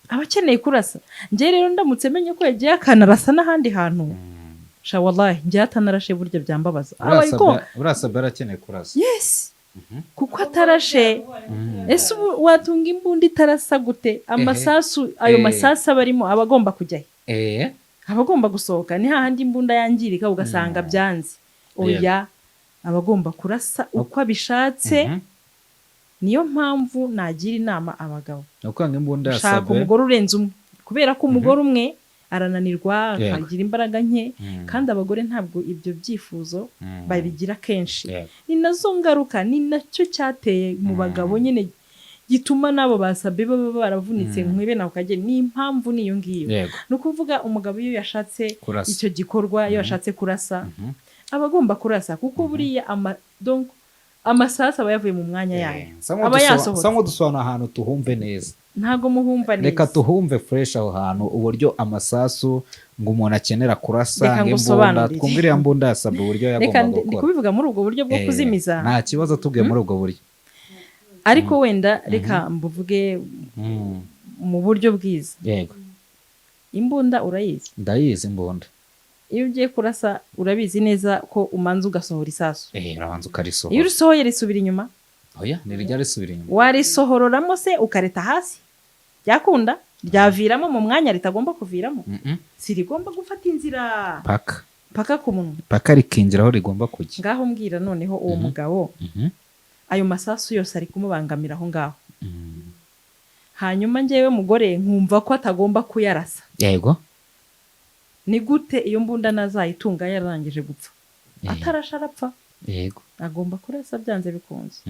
Aba akeneye kurasa. Njye rero ndamutse menye ko yagiye akanarasa n'ahandi hantu, sha wallahi, njye atanarashe burya byambabaza. Aba ariko Urasabwa, arakeneye kurasa. Yes, kuko atarashe, ese ubu watunga imbunda itarasa gute? Amasasu, ayo masasu aba arimo, aba agomba kujya he? Aba agomba gusohoka. Ni hahandi imbunda yangirika, ugasanga byanze. Oya, aba agomba kurasa uko abishatse. Niyo mpamvu nagira inama abagabo Ni ukwanga imbunda gushaka yasabwe. umugore urenze umwe, kubera ko umugore umwe arananirwa, akagira imbaraga nke, kandi abagore ntabwo ibyo byifuzo babigira kenshi. Ni nazo ngaruka, ni nacyo cyateye mu bagabo nyine, gituma n'abo basabye baba baravunitse nkwibe nawe ukagenda. Ni impamvu niyo ngiyo. Ni ukuvuga umugabo iyo yashatse Kurasa. icyo gikorwa, iyo yashatse kurasa, aba agomba kurasa, kuko buriya donc amasasu aba yavuye mu mwanya yayo, aba yasohotse. Sa nk'udusobanura ahantu tuhumve neza. Ntabwo muhumva neza. Reka tuhumve fresh aho hantu, uburyo amasasu, ngo umuntu akenera kurasa, Reka ngo imbunda, ngusobanurire. twumve iriya mbunda yasabwe uburyo Reka yagombaga ndi gukora. kubivuga muri ubwo buryo bwo kuzimiza. Nta kibazo, tubwiye muri ubwo buryo. Ariko wenda reka mbuvuge mu buryo bwiza. Imbunda urayizi? Ndayizi imbunda. Iyo ugiye kurasa, urabizi neza ko umanza ugasohora isasu. Urabanza ukarisohora. Iyo urisohoye risubira inyuma? Oya, ntirijya risubira inyuma. Warisohororamo se ukareta hasi, byakunda? Ryaviramo mu mwanya ritagomba kuviramo? Si rigomba gufata inzira Paka. paka ku munwa? Paka rikinjira aho rigomba kujya. Ngaho mbwira noneho, uwo mugabo, ayo masasu yose ari kumubangamira aho ngaho, hanyuma njyewe mugore nkumva ko atagomba kuyarasa. Ni gute iyo mbunda nazayitunga yararangije gupfa? Atarasha arapfa. Agomba kurasa byanze bikunze.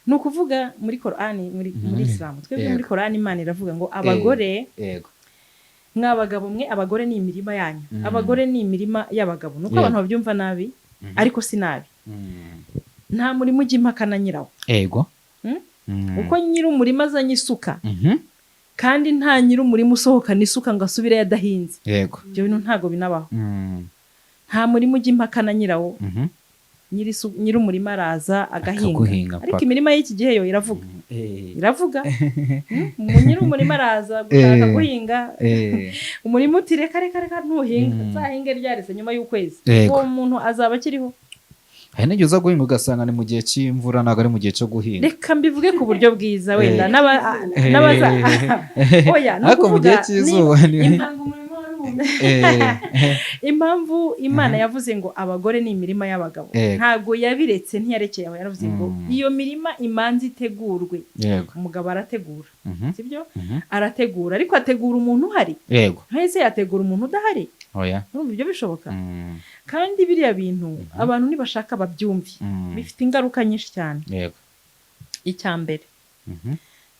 Ni ukuvuga muri Korani, muri Isilamu twebwe, muri Korani Imana iravuga ngo abagore, mwa bagabo mwe, abagore ni imirima yanyu. Abagore ni imirima y'abagabo. Nuko abantu babyumva nabi, ariko si nabi. Nta murima ujya impaka na nyirawo. Uko nyiri umurima azanye isuka, kandi nta nyiri umurima usohokana isuka ngo asubireyo adahinze. Ibyo bintu ntabwo binabaho. Nta murima ujya impaka na nyirawo. Nyiri umurima araza agahinga. Akaguhinga Ariko paka. imirima y'iki gihe yo iravuga, iravuga. Nyiri umurima araza gushaka guhinga, umurima uti: "Reka, reka, reka, ntuhinga. Nzahinge ryarese nyuma y'ukwezi." Uwo muntu azaba akiriho? Hari n'igihe uza guhinga ugasanga ni mu gihe cy'imvura, ntabwo ari mu gihe cyo guhinga. Reka mbivuge ku buryo bwiza wenda n'abaza oya, ni Ariko mu gihe ukuvuga cy'izuba Ntabwo umurima wari wumye. Impamvu Imana yavuze ngo abagore ni imirima y'abagabo, ntabwo yabiretse, ntiyarekeye aho. Yaravuze ngo iyo mirima imanza itegurwe. Umugabo arategura, sibyo? Arategura, ariko ategura umuntu uhari. Ntese yategura umuntu udahari? Oya. Urumva ibyo bishoboka? Kandi biriya bintu abantu nibashaka babyumve, bifite ingaruka nyinshi cyane. Icya mbere,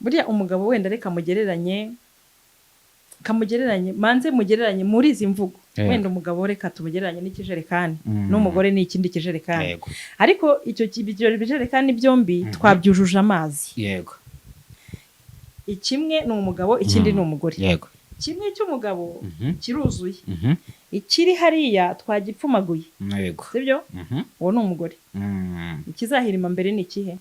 Buriya umugabo, wenda reka mugereranye, kamugereranye, manze mugereranye muri izi mvugo. Wenda umugabo reka tumugereranye n'ikijerekani, n'umugore ni ikindi kijerekani. Ariko icyo ibyo bijerekani byombi twabyujuje amazi. Ikimwe ni umugabo, ikindi ni umugore. Kimwe cy'umugabo kiruzuye, ikiri hariya twagipfumaguye. Sibyo? Uwo ni umugore. Ikizahirima mbere ni ikihe?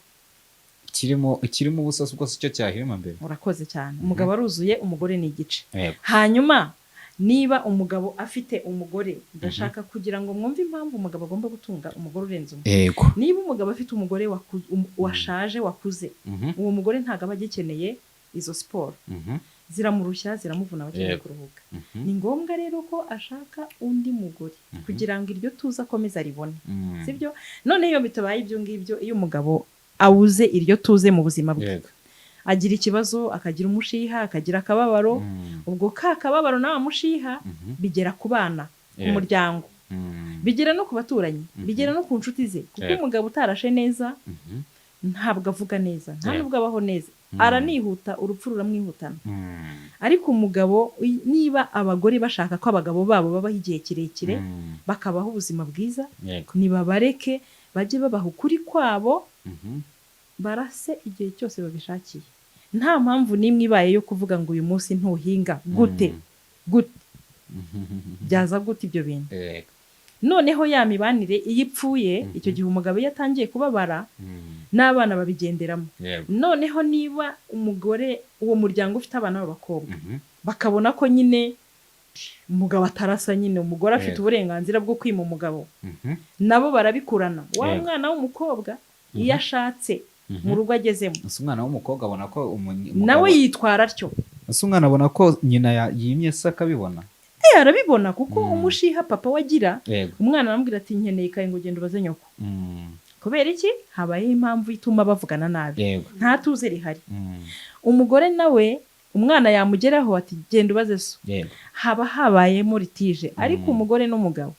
Ikirimo ubusa ubwo si cyo cyahirima mbere? Urakoze cyane. Umugabo aruzuye, umugore ni igice. Hanyuma niba umugabo afite umugore, ndashaka kugira ngo mwumve impamvu umugabo agomba gutunga umugore urenze umwe. Niba umugabo afite umugore washaje, wakuze, uwo mugore ntabwo aba agikeneye izo siporo, ziramurushya, ziramuvuna, aba akeneye kuruhuka. Ni ngombwa rero ko ashaka undi mugore kugira ngo iryo tuza akomeze aribone. Sibyo? None iyo bitabaye ibyo ngibyo, iyo umugabo abuze iryo tuze mu buzima bwe, agira ikibazo, akagira umushiha, akagira akababaro. Ubwo ka kababaro nawe mushiha bigera ku bana, ku muryango, bigera no ku baturanyi, bigera no ku nshuti ze, kuko umugabo utarashe neza ntabwo avuga neza, nta nubwo abaho neza, aranihuta, urupfu ruramwihutana. Ariko umugabo, niba abagore bashaka ko abagabo babo babaho igihe kirekire, bakabaho ubuzima bwiza, nibabareke bajye babaha ukuri kwabo, barase igihe cyose babishakiye. Nta mpamvu n'imwe ibaye yo kuvuga ngo uyu munsi ntuhinga. Gute? Gute byaza gute ibyo bintu? Noneho ya mibanire iyo ipfuye, icyo gihe umugabo iyo atangiye kubabara, n'abana babigenderamo. Noneho niba umugore, uwo muryango ufite abana b'abakobwa, bakabona ko nyine umugabo atarasa, nyine umugore afite uburenganzira bwo kwima umugabo, nabo barabikurana. Wa mwana w'umukobwa iyo ashatse, mu rugo agezemo, Ese umwana w'umukobwa abona ko nawe yitwara atyo. Ese umwana abona ko nyina yimye se, akabibona? Eh, arabibona, kuko umushiha papa we agira, umwana aramubwira ati: "Nkeneye ikayi," ngo: "Ugenda ubaze nyoko." Kubera iki? Habayeho impamvu ituma bavugana nabi, nta tuze rihari. Umugore nawe, umwana yamugeraho ati: "Genda ubaze so." Haba habayemo litige. Ariko umugore n'umugabo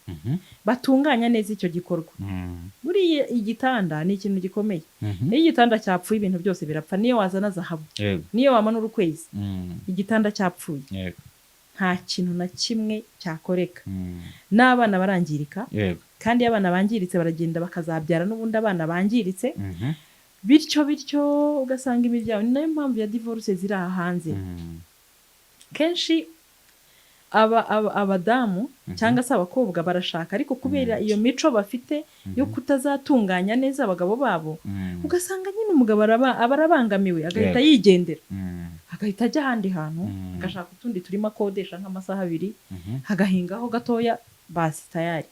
batunganya neza icyo gikorwa. Buriya igitanda ni ikintu gikomeye. Iyo igitanda cyapfuye, ibintu byose birapfa. Niyo wazana zahabu, niyo wamanura ukwezi, igitanda cyapfuye, nta kintu na kimwe cyakoreka. N'abana barangirika. Kandi iyo abana bangiritse, baragenda bakazabyara n'ubundi abana bangiritse. Bityo bityo ugasanga imiryango, ni nayo mpamvu ya divorce ziri aha hanze. Kenshi abadamu cyangwa se abakobwa barashaka, ariko kubera iyo mico bafite yo kutazatunganya neza abagabo babo, ugasanga nyine umugabo aba arabangamiwe, agahita yigendera, agahita ajya ahandi hantu, agashaka utundi turimo akodesha nk'amasaha 2, agahingaho gatoya, basi tayari.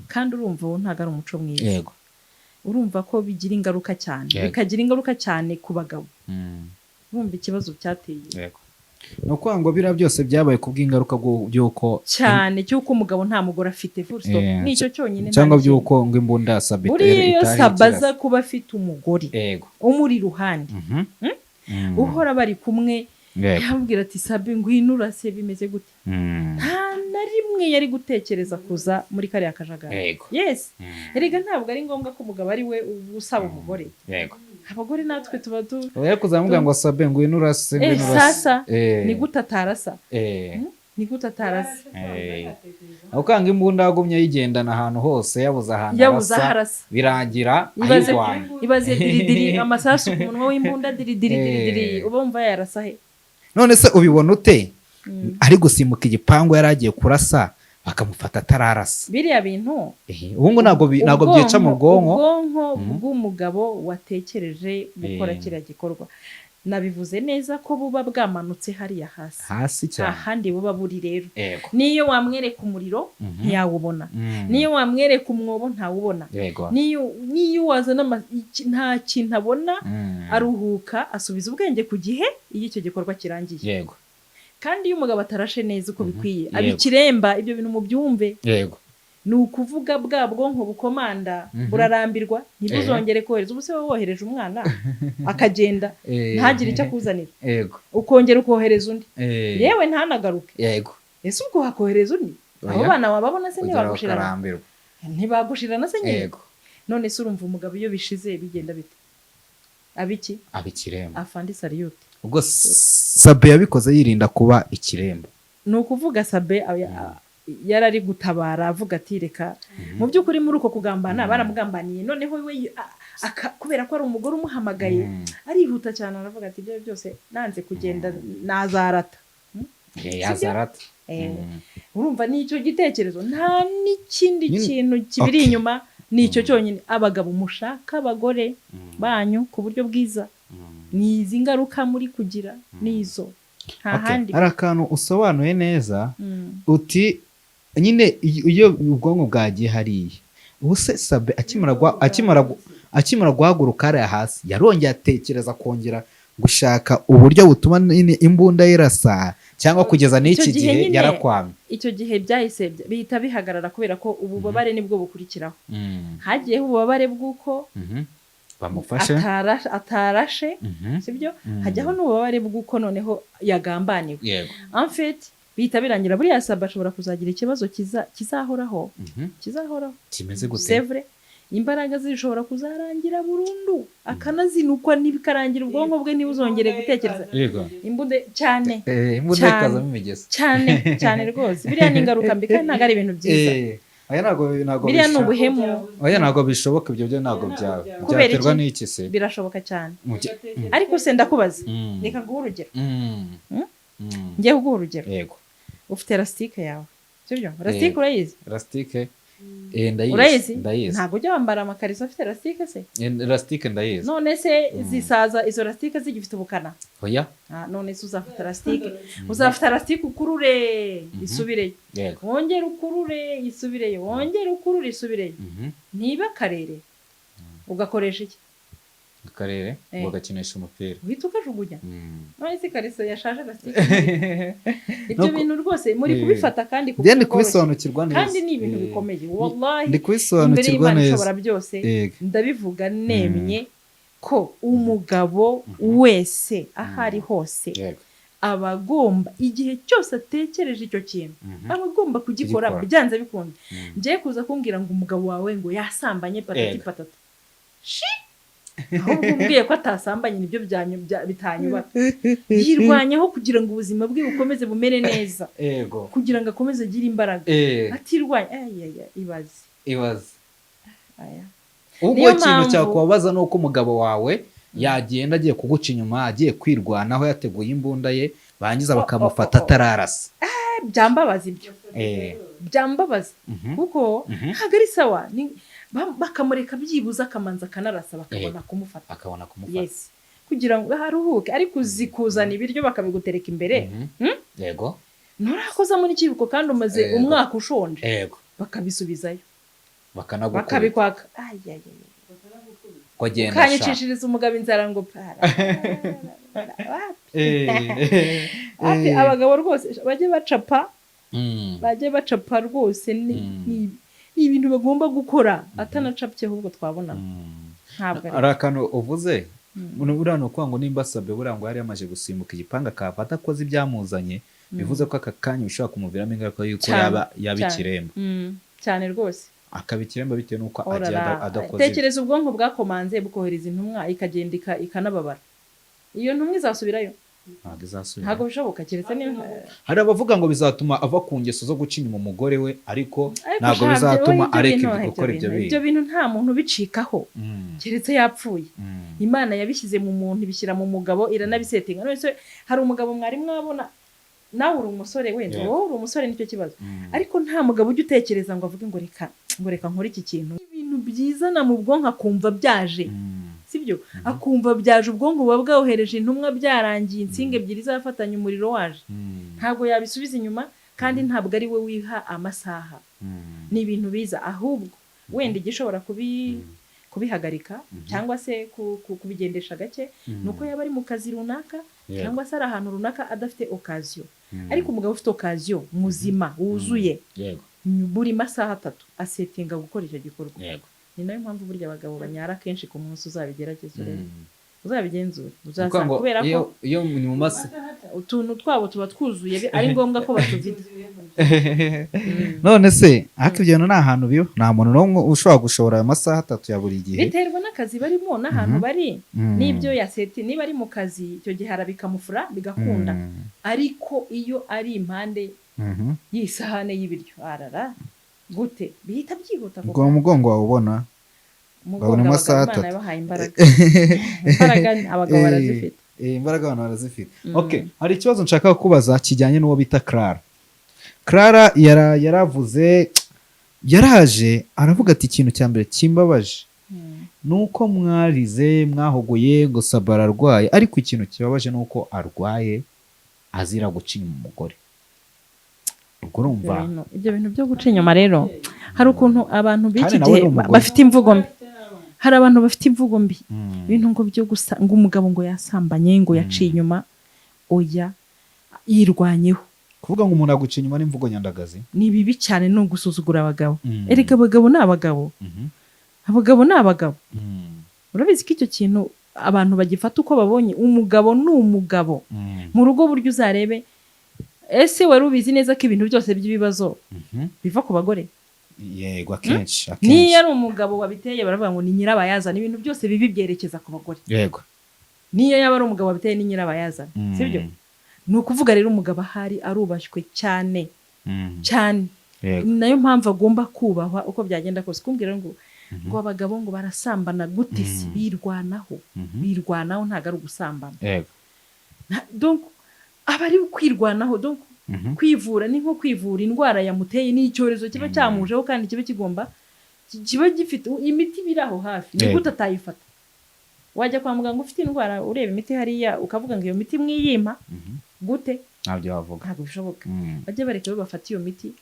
Kandi urumva uwo ntabwo ari umuco mwiza. Urumva ko bigira ingaruka cyane, bikagira ingaruka cyane ku bagabo. Urumva ikibazo cyateye. Ni ukuvuga ngo biriya byose byabaye ku bw'ingaruka by'uko Cyane, cy'uko umugabo nta mugore afite, full stop. Nicyo cyonyine, nta cyangwa n'ikindi. by'uko ngo imbunda ya Sabe Buriya iyo itari Sabe aza ikirasa. kuba afite umugore umuri iruhande, uhora bari kumwe, yamubwira ati: "Sabe, ngwino urase, bimeze gute?" Nta na rimwe yari gutekereza kuza muri kariya kajagari. Yes. Erega ntabwo ari ngombwa ko umugabo ari we usaba umugore. Abagore natwe tuba tu Oya, kuzamubwira ngo: "Sabe, ngwino urase, ngwino urase." Sasa ni gute atarasa? Ni gute atarasa? Aho kanga imbunda yagumye ayigendana ahantu hose, yabuze ahantu Yabuze aho arasa, arasa. birangira Ibaze, ayirwanya. ibaze diridiri, amasasu ku munwa w'imbunda, diridiri diridiri, uba wumva yarasa he? None se ubibona ute ari gusimbuka igipangu yari agiye kurasa, bakamufata atararasa? Biriya bintu, Ubu ngo ntabwo byica mu bwonko. Ubwonko bw'umugabo watekereje gukora kiriya gikorwa, nabivuze neza ko buba bwamanutse hariya hasi. Hasi Nta cyane. handi buba buri rero. Niyo wamwereka umuriro, ntiyawubona. Niyo wamwereka umwobo, ntawubona. Niyo wazana nta kintu abona. Aruhuka, asubiza ubwenge ku gihe iyo icyo gikorwa kirangiye. Kandi iyo umugabo atarashe neza uko bikwiye, aba ikiremba. Ibyo bintu mubyumve. Ni ukuvuga bwa bwonko bukomanda burarambirwa, ntibuzongere kohereza. Ubu se wowe wohereje umwana akagenda, ntagire icyo akuzanira, ukongera ukohereza undi, yewe ntanagaruke, ese ubwo wakohereza undi? Abo Oya. bana wababona se? Ugera Ntibagushirana? bakarambirwa. Ntibagushirana se nyine? None se urumva umugabo iyo bishize bigenda bite? Abiki? Aba ikiremba. Afandi, salute. Ubwo Sabe yabikoze yirinda kuba ikiremba. Ni ukuvuga Sabe yari ari gutabara, avuga ati reka. Mu by'ukuri muri uko kugambana baramugambaniye, noneho we kubera ko ari umugore umuhamagaye, arihuta cyane, aravuga ati ibyo byose nanze kugenda nazarata. Yazarata. Urumva ni icyo gitekerezo, nta n'ikindi kintu kibiri inyuma, ni icyo cyonyine. Abagabo mushaka abagore banyu ku buryo bwiza, ni izi ngaruka muri kugira, nizo, nta handi. Hari akantu usobanuye neza, uti nyine iyo ubwonko bwagiye hariya. Ubu se Sabe akimara guhaguruka hariya hasi, yarongeye atekereza kongera gushaka uburyo butuma nyine imbunda irasa, cyangwa kugeza n'iki Icyo gihe gihe nyine yarakwamye? Icyo gihe byahise bihita bihagarara, kubera ko ububabare nibwo bukurikiraho. Hagiyeho ububabare bw'uko Bamufashe. atarashe, sibyo? Hajyaho n'ububabare bw'uko noneho yagambaniwe. En fait bihita birangira. Buriya Sabe ashobora kuzagira ikibazo kizahoraho, kizahoraho. Kimeze gute? C'est vrai, imbaraga zishobora kuzarangira burundu, akanazinukwa, ntibikarangira, ubwonko bwe ntibuzongere gutekereza. Imbunda cyane. Imbunda Cyane. ikazamo imigezi. Cyane cyane rwose. Biriya ni ingaruka mbi kandi ntabwo ari ibintu byiza. Oya, ntabwo Biriya ni ubuhemu. Oya, ntabwo bishoboka, ibyo byo ntabwo Ntabwo byaba. byaba. Kubera Byaterwa iki? n'iki se? Birashoboka cyane. Ariko se ndakubaza, reka nguhe urugero. Ngiye kuguha urugero. Yego. Ufite élastique yawe, sibyo? Élastique urayizi? Élastique, ndayizi. Urayizi? Ndayizi. Ntabwo ujya wambara amakariso afite élastique se? Élastique ndayizi. None se zisaza izo élastique zigifite ubukana? Oya. Ah, none se uzafata élastique, uzafata élastique ukurure isubireyo, wongere ukurure isubireyo, wongere ukurure isubireyo, niba akarere ugakoresha iki? Akarere bagakinisha umupira. Uhita ukajugunya. None se ikariso yashaje élastique? Ibyo Nuko bintu rwose muri kubifata kandi ku Njye ndi buryo bworoshye. kubisobanukirwa neza. Kandi ni ibintu bikomeye, wallahi. Ndi Imbere kubisobanukirwa y'Imana neza. ishobora byose, ndabivuga nemye ko umugabo wese aho ari hose aba agomba, igihe cyose atekereje icyo kintu, aba agomba kugikora Kugikora. byanze bikunze. Ngiye kuza kumbwira ngo umugabo wawe ngo yasambanye, patati patata, shi! Ahubwo umbwiye ko atasambanye nibyo bitanyubaka. Yirwanyaho kugira ngo ubuzima bwe bukomeze bumere neza, kugira ngo akomeze agire imbaraga. Atirwanya, ayaya, ibaze. Ibaze. Aya. Ubwo Niyo ikintu cyakubabaza ni uko umugabo wawe yagenda agiye kuguca inyuma, agiye kwirwanaho, yateguye imbunda ye, barangiza bakamufata Oh, oh, oh. atararasa. Byambabaza ibyo. Byambabaza, kuko ntabwo ari sawa. Bakamureka byibuze akamanza akanarasa, bakabona kumufata. Akabona kumufata. Yes, kugira ngo aruhuke. Ariko uzi kuzana ibiryo bakabigutereka imbere, Nturakozamo n'ikibuko kandi umaze umwaka ushonje, bakabisubizayo, Bakanagukubita. bakabikwaka. Ay, ay, ay. Ko agenda sha. Ukanyicishiriza umugabo inzara ngo para. Wapi. Abagabo rwose bajye bacapa, bajye bacapa rwose. Ni ibintu bagomba gukora. Atanacapye ahubwo twabona ntabwo ari Hari akantu uvuze, buriya ni ukuvuga ngo nimba Sabe buriya ngo yari yamaze gusimbuka igipangu akahava adakoze ibyamuzanye, bivuze ko aka kanya bishobora kumuviramo ingaruka y'uko Cyane, yaba cyane. ikiremba. Cyane rwose. Akaba ikiremba bitewe n'uko Oh agiye là là. adakoze. Tekereza ubwonko bwakomanze bukohereza intumwa, ikagenda ikanababara. Iyo ntumwa izasubirayo? Ntabwo izasubira. Ntabwo bishoboka, keretse niba Hari abavuga ngo bizatuma ava ku ngeso zo guca inyuma umugore we, ariko Ariko ntabwo sha, bizatuma ibyo areka bintu, gukora ibyo ibyo bintu. bintu nta muntu ubicikaho, keretse yapfuye. Imana yabishyize mu muntu, ibishyira mu mugabo, iranabisetinga. None se hari umugabo mwari mwabona? Nawe uri umusore wenda, wowe uri umusore, nicyo kibazo. Ariko nta mugabo ujya utekereza ngo avuge ngo reka nkore iki kintu. Ibintu byizana mu bwonko akumva byaje, sibyo? Akumva byaje, ubwonko buba bwohereje intumwa, byarangiye, insinga ebyiri zafatanya, umuriro waje. Ntabwo yabisubiza inyuma, kandi ntabwo ari we wiha amasaha. Ni ibintu biza. Ahubwo wenda igishobora kubihagarika cyangwa se kubigendesha gake ni uko yaba ari mu kazi runaka, cyangwa se ari ahantu runaka adafite occasion. Ariko umugabo ufite occasion, muzima wuzuye, buri masaha 3 asetinga gukora icyo gikorwa. Ni nayo mpamvu burya abagabo banyara kenshi ku munsi. Uzabigerageza urebe. Uzabigenzure, Ni ukuvuga uzasanga ngo kubera ko iyo ni mu masa utuntu twabo tuba twuzuye, ari ngombwa ko batuvida. None se ariko ibyo bintu ni ahantu biba, nta muntu n'umwe ushobora gushobora ayo masaha 3 ya buri gihe? Biterwa n'akazi barimo n'ahantu bari n'ibyo yaseti. Niba ari mu kazi, icyo gihe arabikamufura bigakunda, ariko iyo ari impande y'isahane y'ibiryo, arara gute? Bihita byihuta ako Ubwo kanya. Umugongo wawe ubona Umugongo, babona abagabo amasaha Imana 3. yabahaye imbaraga, imbaraga abagabo barazifite. Imbaraga abantu barazifite. Okay, hari ikibazo nshaka kubaza kijyanye n'uwo bita Clara. Clara yaravuze, yaraje aravuga ati: "Ikintu cya mbere kimbabaje ni uko mwarize, mwahogoye ngo Sabe ararwaye, ariko ikintu kibabaje ni uko arwaye azira guca inyuma umugore." Ubwo urumva Ibyo bintu byo guca inyuma rero, hari ukuntu abantu b'iki Kandi nawe gihe ni umugore. bafite imvugo mbi. Hari abantu bafite imvugo mbi, ibintu ngo byo gusa ngo umugabo ngo yasambanye, ngo yaciye inyuma. Oya, yirwanyeho. Kuvuga ngo umuntu aguca inyuma n'imvugo nyandagazi. Ni bibi cyane, ni ugusuzugura abagabo. Erega abagabo ni abagabo. Abagabo ni abagabo. Urabizi ko icyo kintu abantu bagifata uko babonye. Umugabo ni umugabo mu rugo. Buryo uzarebe, ese wari ubizi neza ko ibintu byose by'ibibazo biva ku bagore? Yego, akenshi Niyo akenshi. ari umugabo wabiteye, baravuga ngo ni nyirabayazana. Ibintu byose bibi byerekeza ku bagore. Niyo yaba ari umugabo wabiteye, ni nyirabayazana. Sibyo? Ni ukuvuga rero umugabo ahari arubashywe cyane cyane. Ni nayo mpamvu agomba kubahwa uko byagenda kose. Kumbwira ngo abagabo ngo barasambana gute se? Birwanaho. Birwanaho ntabwo ari ugusambana. Donc aba ari kwirwanaho, donc kwivura ni nko kwivura indwara yamuteye, ni icyorezo kiba cyamujeho kandi kiba kigomba kiba gifite imiti biri aho hafi. Ni gute atayifata? Wajya kwa muganga ufite indwara, ureba imiti hariya, ukavuga ngo iyo miti mwiyimpa gute? Ntabyo wavuga. Ntabwo bishoboka. Bajye bareka bo bafata iyo miti,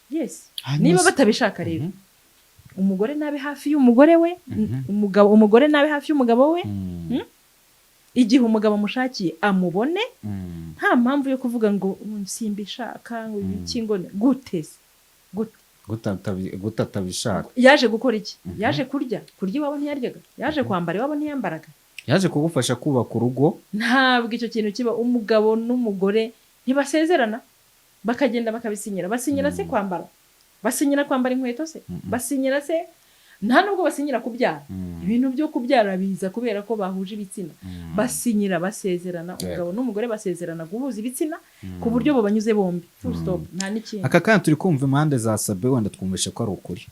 yes. Hanyuma Niba batabishaka rero, umugore nabe hafi y'umugore we, umugabo, umugore nabe hafi y'umugabo we. Igihe umugabo amushakiye amubone. Nta mpamvu yo kuvuga ngo simbishaka, ngo ibiki, ngo gute se? Gute? Gute atabishaka? Yaje gukora iki? Yaje kurya? Kurya iwabo ntiyaryaga? Yaje kwambara? Iwabo ntiyambaraga? Yaje kugufasha kubaka urugo. Ntabwo icyo kintu kiba. Umugabo n'umugore ntibasezerana bakagenda bakabisinyira? Basinyira se kwambara? Basinyira kwambara inkweto se? Basinyira se? Nta nubwo basinyira kubyara. Ibintu byo kubyara biza kubera ko bahuje ibitsina. Basinyira, basezerana, umugabo n'umugore basezerana guhuza ibitsina ku buryo bubanyuze bombi, full stop, nta n'ikindi. Aka kanya turi kumva impande za Sabe, wenda twumvishe ko ari ukuri.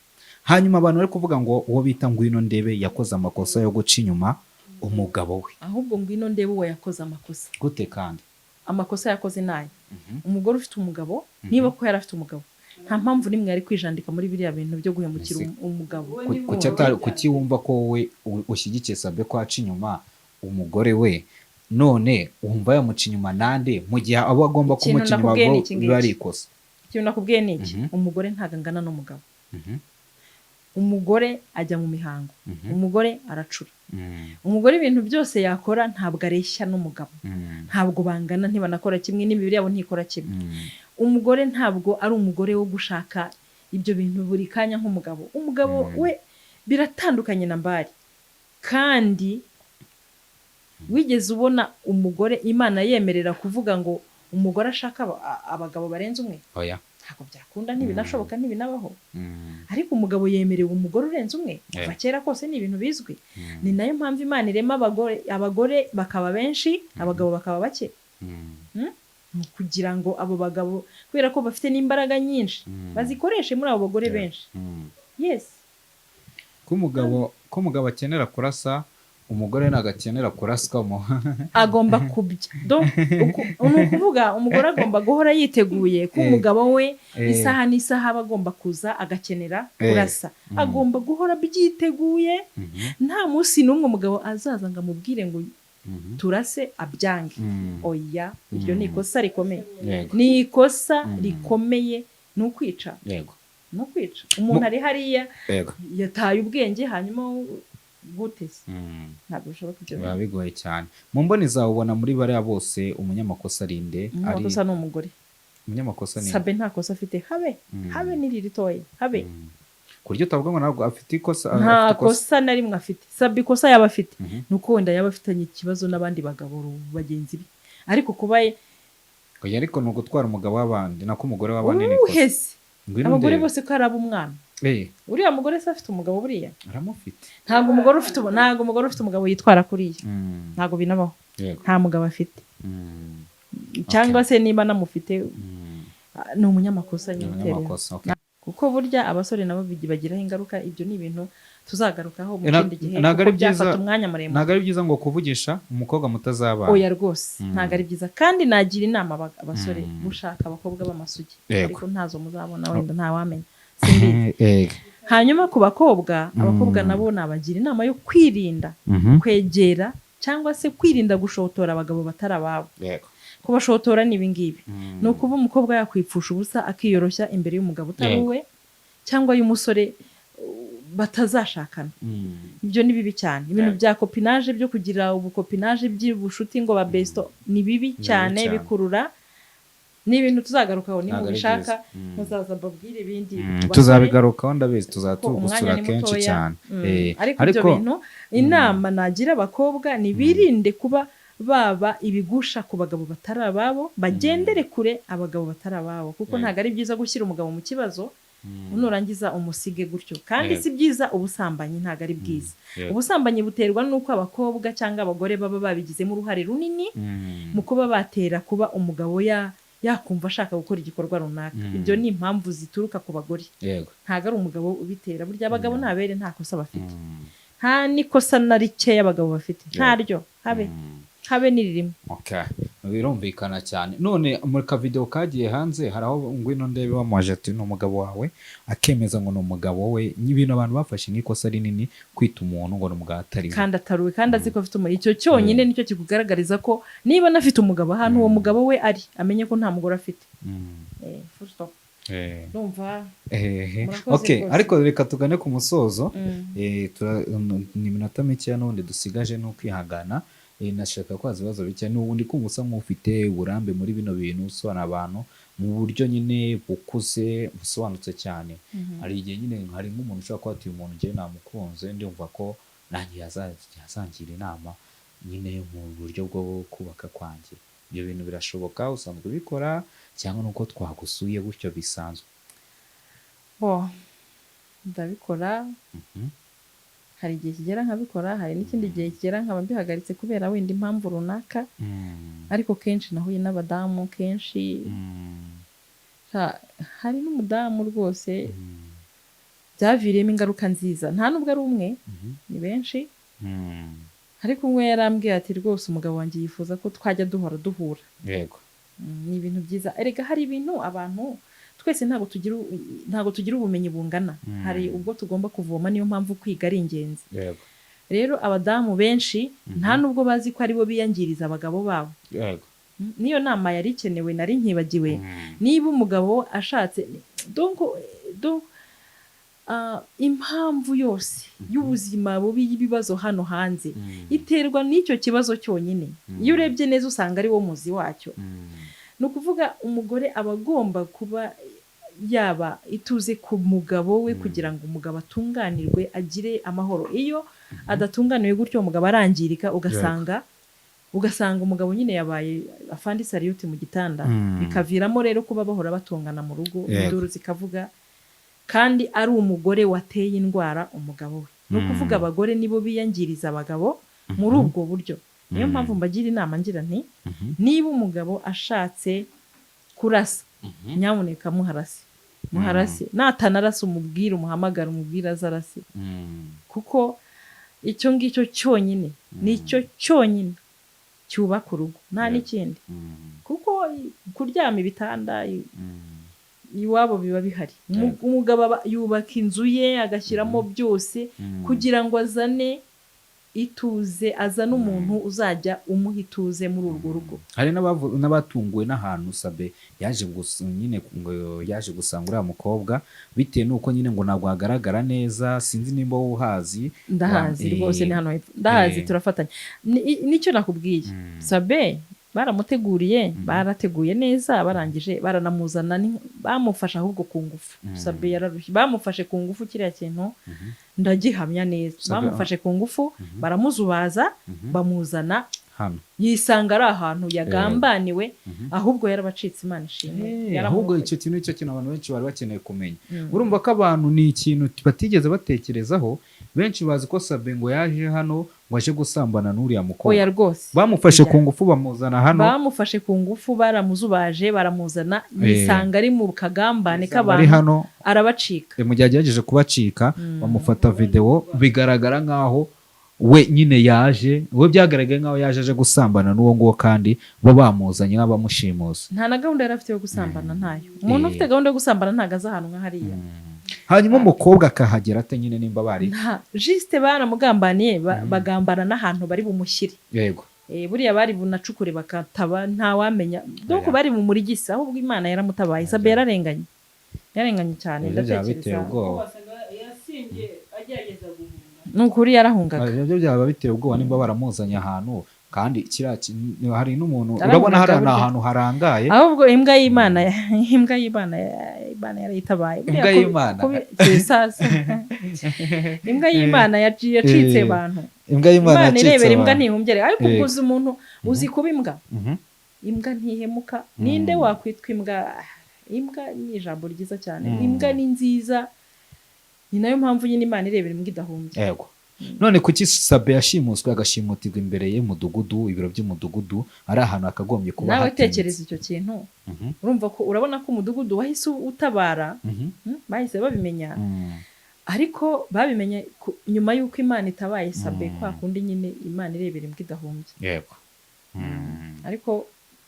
Hanyuma abantu bari kuvuga ngo uwo bita Ngwino Ndebe yakoze amakosa yo guca inyuma umugabo we. Ahubwo Ngwino Ndebe uwo yakoze amakosa. Gute kandi? Amakosa yakoze nayo, umugore ufite umugabo, niba ko yari afite umugabo, nta mpamvu n'imwe yari kwijandika muri biriya bintu byo guhemukira Ese- umugabo. Kuki wumva ko wowe ushyigikiye Sabe ko aca inyuma umugore we? None wumva yamuca inyuma nande, mu gihe abo agomba Ikintu kumuca inyuma nakubwiye bo ni iki ngiki. biba ari ikosa? Ikintu nakubwiye ni iki: umugore ntabwo angana n'umugabo. Umugore ajya mu mihango, umugore aracura, umugore ibintu byose yakora ntabwo areshya n'umugabo. Ntabwo bangana, ntibanakora kimwe, n'imibiri yabo ntikora kimwe. Umugore ntabwo ari umugore wo gushaka ibyo bintu buri kanya nk'umugabo. Umugabo we biratandukanye na mbari. Kandi wigeze ubona umugore Imana yemerera kuvuga ngo umugore ashaka abagabo barenze umwe? Oya. Ntabwo byakunda, ntibinashoboka, ntibinabaho. Ariko umugabo yemerewe umugore urenze umwe kuva kera kose, ni ibintu bizwi. Ni nayo mpamvu Imana irema abagore, abagore bakaba benshi, abagabo bakaba bake. Ni ukugira ngo abo bagabo, kubera ko bafite n'imbaraga nyinshi, bazikoreshe muri abo bagore benshi. Yes. Ko umugabo akenera kurasa, umugore ntabwo akenera kuraswamo. Agomba kubya. Donc, ni ukuvuga umugore agomba guhora yiteguye ko umugabo we isaha n'isaha aba agomba kuza agakenera kurasa. Agomba guhora abyiteguye. Nta munsi n'umwe umugabo azaza ngo amubwire ngo turase, abyange. Oya, iryo ni ikosa rikomeye. Ni ikosa rikomeye, ni ukwica. Ni ukwica umuntu. Ari hariya, yataye ubwenge, hanyuma gute se? Ntabwo bishoboka ibyo Biba bintu. bigoye cyane. Mu mboni zawe, ubona muri bariya bose umunyamakosa ari nde? Ari Umunyamakosa ni umugore. Umunyamakosa ni Sabe nta kosa afite, habe habe n'iri ritoya, habe. Ku buryo utavuga ngo ntabwo afite ikosa. Nta Afite ikosa. kosa na rimwe afite. Sabe ikosa yaba afite Mhm. ni uko wenda yaba afitanye ikibazo n'abandi bagabo bagenzi be, ariko kuba Oya, ariko ni ugutwara umugabo w'abandi, nako umugore w'abandi ni ikosa. Uhese Ngwino abagore ndebe. bose ko ari ab'umwana. Uriya mugore se afite umugabo buriya? Aramufite. Ntabwo umugore ufite umugabo yitwara kuriya. Ntabwo binabaho. Nta mugabo afite. Cyangwa se niba anamufite, ni umunyamakosa Ni nyine uterera. umunyamakosa, okay. Kuko burya abasore nabo bibagiraho ingaruka. Ibyo ni ibintu tuzagarukaho mu kindi gihe, Ntabwo kuko ari byiza. byafata umwanya muremure. Ntabwo ari byiza ngo kuvugisha umukobwa mutazabana. Oya rwose, ntabwo ari byiza. Kandi nagira inama abasore gushaka abakobwa b'amasugi. Ariko ntazo muzabona, wenda ntawamenya, simbizi. Hanyuma ku bakobwa, abakobwa nabo nabagira inama yo kwirinda kwegera cyangwa se kwirinda gushotora abagabo batari ababo. Kubashotora ni ibingibi: ni ukuba umukobwa yakwipfusha ubusa, akiyoroshya imbere y'umugabo utari uwe cyangwa y'umusore batazashakana. Ibyo ni bibi cyane. Ibintu bya copinage, byo kugira ubucopinage by'ubushuti ngo ba besto, ni bibi cyane. Cyane. Bikurura, ni ibintu tuzagarukaho Ntabwo ari nimubishaka. byiza. Muzaza mbabwire ibindi ku basore, Tuzabigarukaho, ndabizi kuko tuzatugusura umwanya ni kenshi mutoya. cyane. Ariko ibyo bintu, inama nagira abakobwa ni birinde kuba baba ibigusha ku bagabo batari ababo, bagendere kure abagabo batari ababo, kuko ntabwo ari byiza gushyira umugabo mu kibazo nurangiza umusige gutyo. Kandi si byiza ubusambanyi, ntabwo ari bwiza. Ubusambanyi buterwa n'uko abakobwa cyangwa abagore baba babigizemo uruhare runini mu kuba batera kuba umugabo yakumva ashaka gukora igikorwa runaka. Ibyo ni impamvu zituruka ku bagore, ntabwo ari umugabo ubitera. Burya abagabo nta bere, nta kosa bafite. Nta n'ikosa na rikeya abagabo bafite, ntaryo, habe habe n'iririmo. Okay. Birumvikana cyane. None muri kavideo kagiye hanze, hari aho Ngwino Ndebe bamubaje ati: "Ni umugabo wawe?" Akemeza ngo ni umugabo we. Ni ibintu abantu bafashe nk'ikosa rinini, kwita umuntu ngo ni umugabo atari we. Kandi ataruwe, kandi azi ko afite umugabo. Icyo cyonyine nicyo kikugaragariza ko niba anafite umugabo, ahantu uwo mugabo we ari, amenye ko nta mugore afite. Full stop. Ndumva murakoze rwose. Ariko reka tugane ku musozo. Ni iminota mikeya n'ubundi dusigaje, ni ukwihangana. Nashaka kwaza ibibazo bike. N'ubundi kumva usa nk'ufite uburambe muri bino bintu, usobanura abantu mu buryo nyine bukuze, busobanutse cyane. Hari igihe nyine hari nk'umuntu ushobora kuba ati: "Uyu muntu njyewe namukunze, ndumva ko nanjye yazangira inama nyine mu buryo bwo kubaka kwanjye." Ibyo bintu birashoboka? Usanzwe ubikora, cyangwa nuko twagusuye gutyo bisanzwe? Bo, ndabikora. Hari igihe kigera nkabikora, hari n'ikindi gihe kigera nkaba mbihagaritse kubera wenda impamvu runaka. Ariko kenshi nahuye n'abadamu kenshi. Hari n'umudamu rwose byaviriyemo ingaruka nziza. Nta nubwo ari umwe, ni benshi. Ariko umwe yarambwiye ati: "Rwose umugabo wanjye yifuza ko twajya duhora duhura." Ni ibintu byiza. Erega hari ibintu abantu twese ntabwo tugira ubumenyi bungana. Hari ubwo tugomba kuvoma, niyo mpamvu kwiga ari ingenzi. Rero abadamu benshi nta nubwo bazi ko aribo biyangiriza abagabo babo. Niyo nama yari ikenewe, nari nkibagiwe. Niba umugabo ashatse, donc, impamvu yose y'ubuzima bubi, y'ibibazo hano hanze, iterwa n'icyo kibazo cyonyine. Iyo urebye neza usanga ari wo muzi wacyo. Ni ukuvuga umugore aba agomba kuba yaba ituze ku mugabo we kugira ngo umugabo atunganirwe, agire amahoro. Iyo adatunganiwe gutyo, umugabo arangirika, ugasanga umugabo nyine yabaye afandi sariyuti mu gitanda. Bikaviramo rero kuba bahora batongana mu rugo, induru zikavuga, kandi ari umugore wateye indwara umugabo we. Ni ukuvuga abagore nibo biyangiriza abagabo muri ubwo buryo. Niyo mpamvu mbagira inama ngira nti: niba umugabo ashatse kurasa, nyamuneka muharase, muharase. Natanarasa, umubwire, umuhamagare, umubwire aze arase. Kuko icyo ngicyo cyonyine nicyo cyonyine cyubaka urugo, nta n'ikindi. Kuko kuryama ibitanda iwabo biba bihari. Umugabo yubaka inzu ye, agashyiramo byose kugira ngo azane ituze, azane umuntu uzajya umuha ituze muri urwo rugo. Hari n'abatunguwe n'ahantu Sabe yaje nyine ngo yaje gusanga uriya mukobwa, bitewe n'uko nyine ngo ntabwo hagaragara neza. Sinzi nimba wowe uhazi. Ndahazi rwose, ni hano hepfo, ndahazi. Turafatanya. Nicyo nakubwiye. Sabe Baramuteguriye, barateguye neza, barangije baranamuzana, bamufashe ahubwo ku ngufu. Sabe yararushye, bamufashe ku ngufu, kiriya kintu ndagihamya neza. Bamufashe ku ngufu, baramuzubaza, bamuzana hano, yisanga ari ahantu yagambaniwe. Ahubwo yarabacitse, Imana ishimwe. Ahubwo Yaramurokoye. icyo kintu nicyo kintu abantu benshi bari bakeneye kumenya. Urumva ko abantu ni ikintu batigeze batekerezaho. Benshi bazi ko Sabe ngo yaje hano ngo aje gusambana n'uriya mukobwa. Oya rwose. Bamufashe ku ngufu, bamuzana hano. Bamufashe ku ngufu, baramuzubaje, baramuzana, yisanga ari mu kagambane Ari k'abantu, hano. arabacika. Mu gihe agerageje kubacika, bamufata videwo, bigaragara nk'aho we nyine yaje, we byagaragaye nk'aho yaje aje gusambana n'uwo nguwo, kandi bo bamuzanye nk'abamushimusa. Nta na gahunda yari afite yo gusambana, ntayo. Umuntu ufite gahunda yo gusambana ntabwo aza ahantu nka hariya. Hanyuma umukobwa akahagera ate nyine nimba bari Nta juste, baramugambaniye, bagambana n'ahantu bari bumushyire. Buriya bari bunacukure bakataba, ntawamenya. Donc bari mu murigisi. Ahubwo Imana yaramutabaye. Sabe yararenganye, yararenganye cyane. Ibyo byaba biteye Ndatekereza ubwoba. Wasaga yasimbye agerageza guhunga. Ni ukuri, yarahungaga. Ibyo byaba biteye ubwoba nimba baramuzanye ahantu, kandi kiriya hari n'umuntu Yarahungaga urabona hariya ni burya. ahantu harangaye. Ahubwo imbwa y'Imana, imbwa y'Imana, Imana yarayitabaye. Buriya Imbwa y'Imana. Sasa imbwa y'Imana yacitse abantu. Imbwa y'Imana Imana yacitse irebera imbwa abantu. ntihumbye, ariko ubwo uzi umuntu uzi kuba imbwa? Imbwa ntihemuka. Ninde wakwitwa imbwa? Imbwa ni ijambo ryiza cyane. Imbwa ni nziza, ni nayo mpamvu nyine Imana irebera imbwa idahumbya. Yego. None kuki Sabe yashimuswe, agashimutirwa imbere y'umudugudu, ibiro by'umudugudu, ari ahantu hakagombye kuba Nawe hatinyitse? tekereza icyo kintu. Urumva ko, urabona ko umudugudu wahise utabara. Bahise babimenya, ariko babimenye nyuma y'uko Imana itabaye Sabe. Kwa kundi nyine Imana irebera imbwa idahumbya. Ariko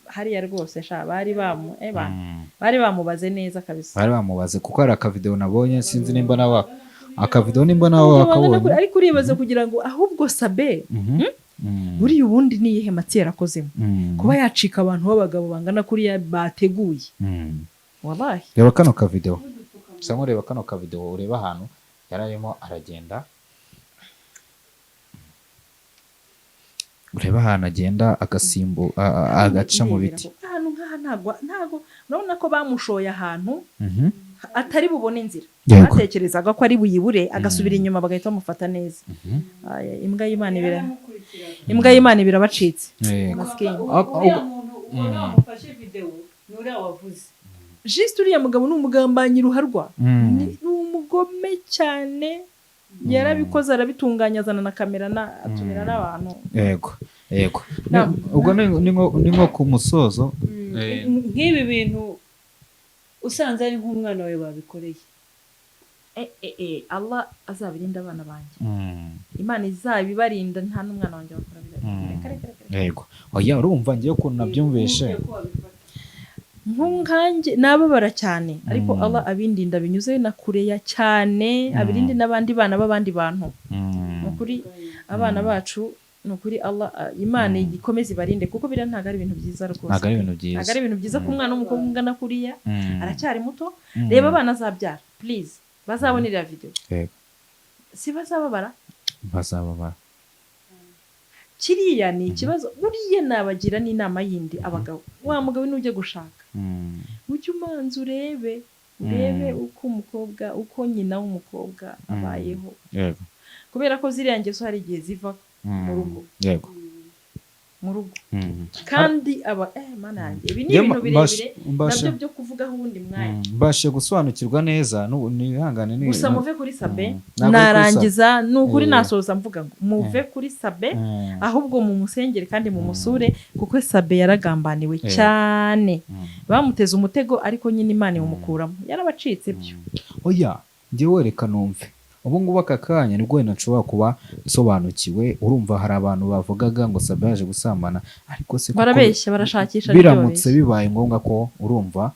hariya rwose sha bari bamu bari bamubaze neza kabisa. Bari bamubaze, kuko hari akavidewo nabonye, sinzi nimba nawe akavidewo nimba nawe Ahubwo bangana wakabonye. ariko uribaza kugira ngo ahubwo Sabe buriya ubundi ni iyihe matsi yarakozemo kuba yacika abantu b'abagabo bangana kuriya bateguye? Wallahi. Reba kano kavidewo, gusa nkureba kano kavidewo, ureba ahantu yari arimo aragenda, ureba ahantu agenda agasimbu agaca mu biti. Ahantu nk'aha ntabwo urabona ko bamushoye ahantu atari bubone inzira. Batekerezaga ko ari buyibure, agasubira inyuma, bagahita bamufata neza. Aya, imbwa y'Imana ibira, imbwa y'Imana ibirabacitse. Masikini. Uriya muntu ubona wamufashe videwo ni uriya wavuze. Juste uriya mugabo ni umugambanyi ruharwa. Ni umugome cyane. Yarabikoze, arabitunganya, azana na kamera na atumira n'abantu. Yego. Ubwo ni nko ku musozo. Nk'ibi bintu usanze ari nk'umwana wawe babikoreye? Allah azabirinda abana banjye. Imana izabibarinda, nta n'umwana wanjye wakora biriya. Reka, reka, reka, reka. Yego, oya, urumva ngewe ukuntu nabyumvishe. Uko wabifata. Nkanjye nababara cyane, ariko Allah abindinda binyuze na kureya cyane, abirinde n'abandi bana b'abandi bantu. Ni ukuri, abana bacu, ni ukuri, Allah, Imana ikomeze ibarinde, kuko biriya ntabwo ari ibintu byiza rwose. Ntabwo ari ibintu byiza. Ntabwo ari ibintu byiza ku mwana w'umukobwa ungana kuriya. Aracyari muto. Reba abana azabyara, please, bazabona iriya video. Si bazababara? Bazababara. Kiriya ni ikibazo. Buriya nabagira n'inama yindi abagabo: wa mugabo nujya gushaka, ujye umanza urebe uko umukobwa, uko nyina w'umukobwa abayeho, kubera ko ziriya ngeso hari igihe ziva mu rugo, mu rugo. Kandi aba mana yanjye, ibi ni Njye ibintu birebire nabyo byo kuvugaho uwundi mwanya. Mbashe gusobanukirwa neza nihangane Gusa muve kuri Sabe. Ntabwo ari kuri Narangiza, ni ukuri, nasoza mvuga ngo muve kuri Sabe, ahubwo mumusengere kandi mumusure, kuko Sabe yaragambaniwe cyane. Bamuteze umutego, ariko nyine Imana iwumukuramo, yarabacitse byo. Oya, njyewe reka numve ubu ngubu aka kanya nibwo wenda nshobora kuba nsobanukiwe. Urumva hari abantu bavugaga ngo Sabe yaje gusambana, ariko se koko Barabeshya, barashakisha nibyo. biramutse Babeshya. bibaye ngombwa ko, urumva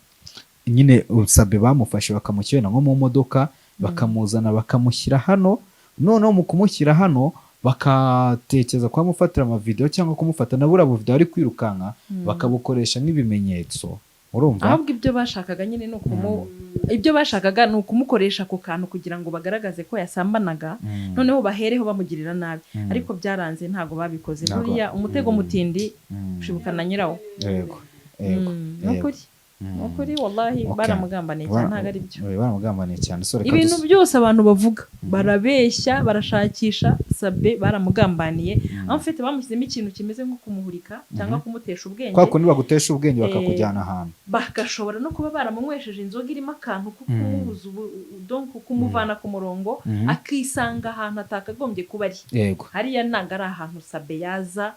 nyine, Sabe bamufashe bakamushyira nko mu modoka, bakamuzana bakamushyira hano, noneho mu kumushyira hano bakatekereza kuhamufatira amavidewo cyangwa kumufata na buriya buvidewo ari kwirukanka, bakabukoresha nk'ibimenyetso. Urumva? Ahubwo ibyo bashakaga nyine ni ukumu ibyo bashakaga ni ukumukoresha ako kantu kugira ngo bagaragaze ko yasambanaga, noneho bahereho bamugirira nabi. Ariko byaranze, ntabwo babikoze. Ntabwo. Buriya umutego mutindi ushibukana nyirawo. yego yego Ni ukuri, ni ukuri, wallahi. Baramugambaniye cyane, ntabwo ari byo. Baramugambaniye cyane. So reka Ibintu byose abantu bavuga barabeshya, barashakisha. Sabe baramugambaniye, aho mfite bamushyizemo ikintu kimeze nko kumuhurika cyangwa kumutesha ubwenge. Kwa kundi bagutesha ubwenge bakakujyana ahantu. Bagashobora no kuba baramunywesheje inzoga irimo akantu ko kumubuza donc kumuvana ku murongo, akisanga ahantu atakagombye kuba ari. Hariya ntabwo ari ahantu Sabe yaza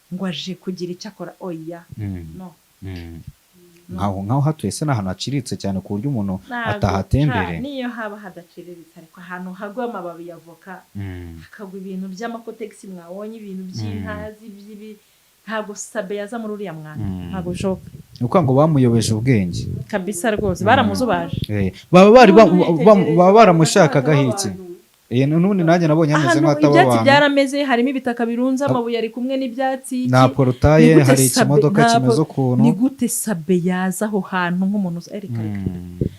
ngo aje kugira icyo akora, oya, no. Nkaho hatuye se ni ahantu haciriritse cyane ku buryo umuntu Ntabwo atahatembere? Niyo haba hadaciriritse, ariko ahantu hagwa amababi ya voka, hakagwa ibintu by'amakotegisi, mwabonye ibintu by'intazi by'ibi, ntabwo Sabe yaza muri uriya mwanda. Ntabwo bishoboka. Ni ukuvuga ngo bamuyobeje ubwenge. Kabisa rwose, baramuzubaje. Baba bari N'ubu witegereje baba baramushakagaho ubona iki? abantu. N'ubundi nanjye nabonye hameze Ahantu nk'ahataba ibyatsi abantu. byarameze, harimo ibitaka birunze, amabuye ari kumwe n'ibyatsi, Nta iki. portail, Ni gute hari ikimodoka kimeze ukuntu. Ni gute Sabe yaza aho hantu nk'umuntu reka reka.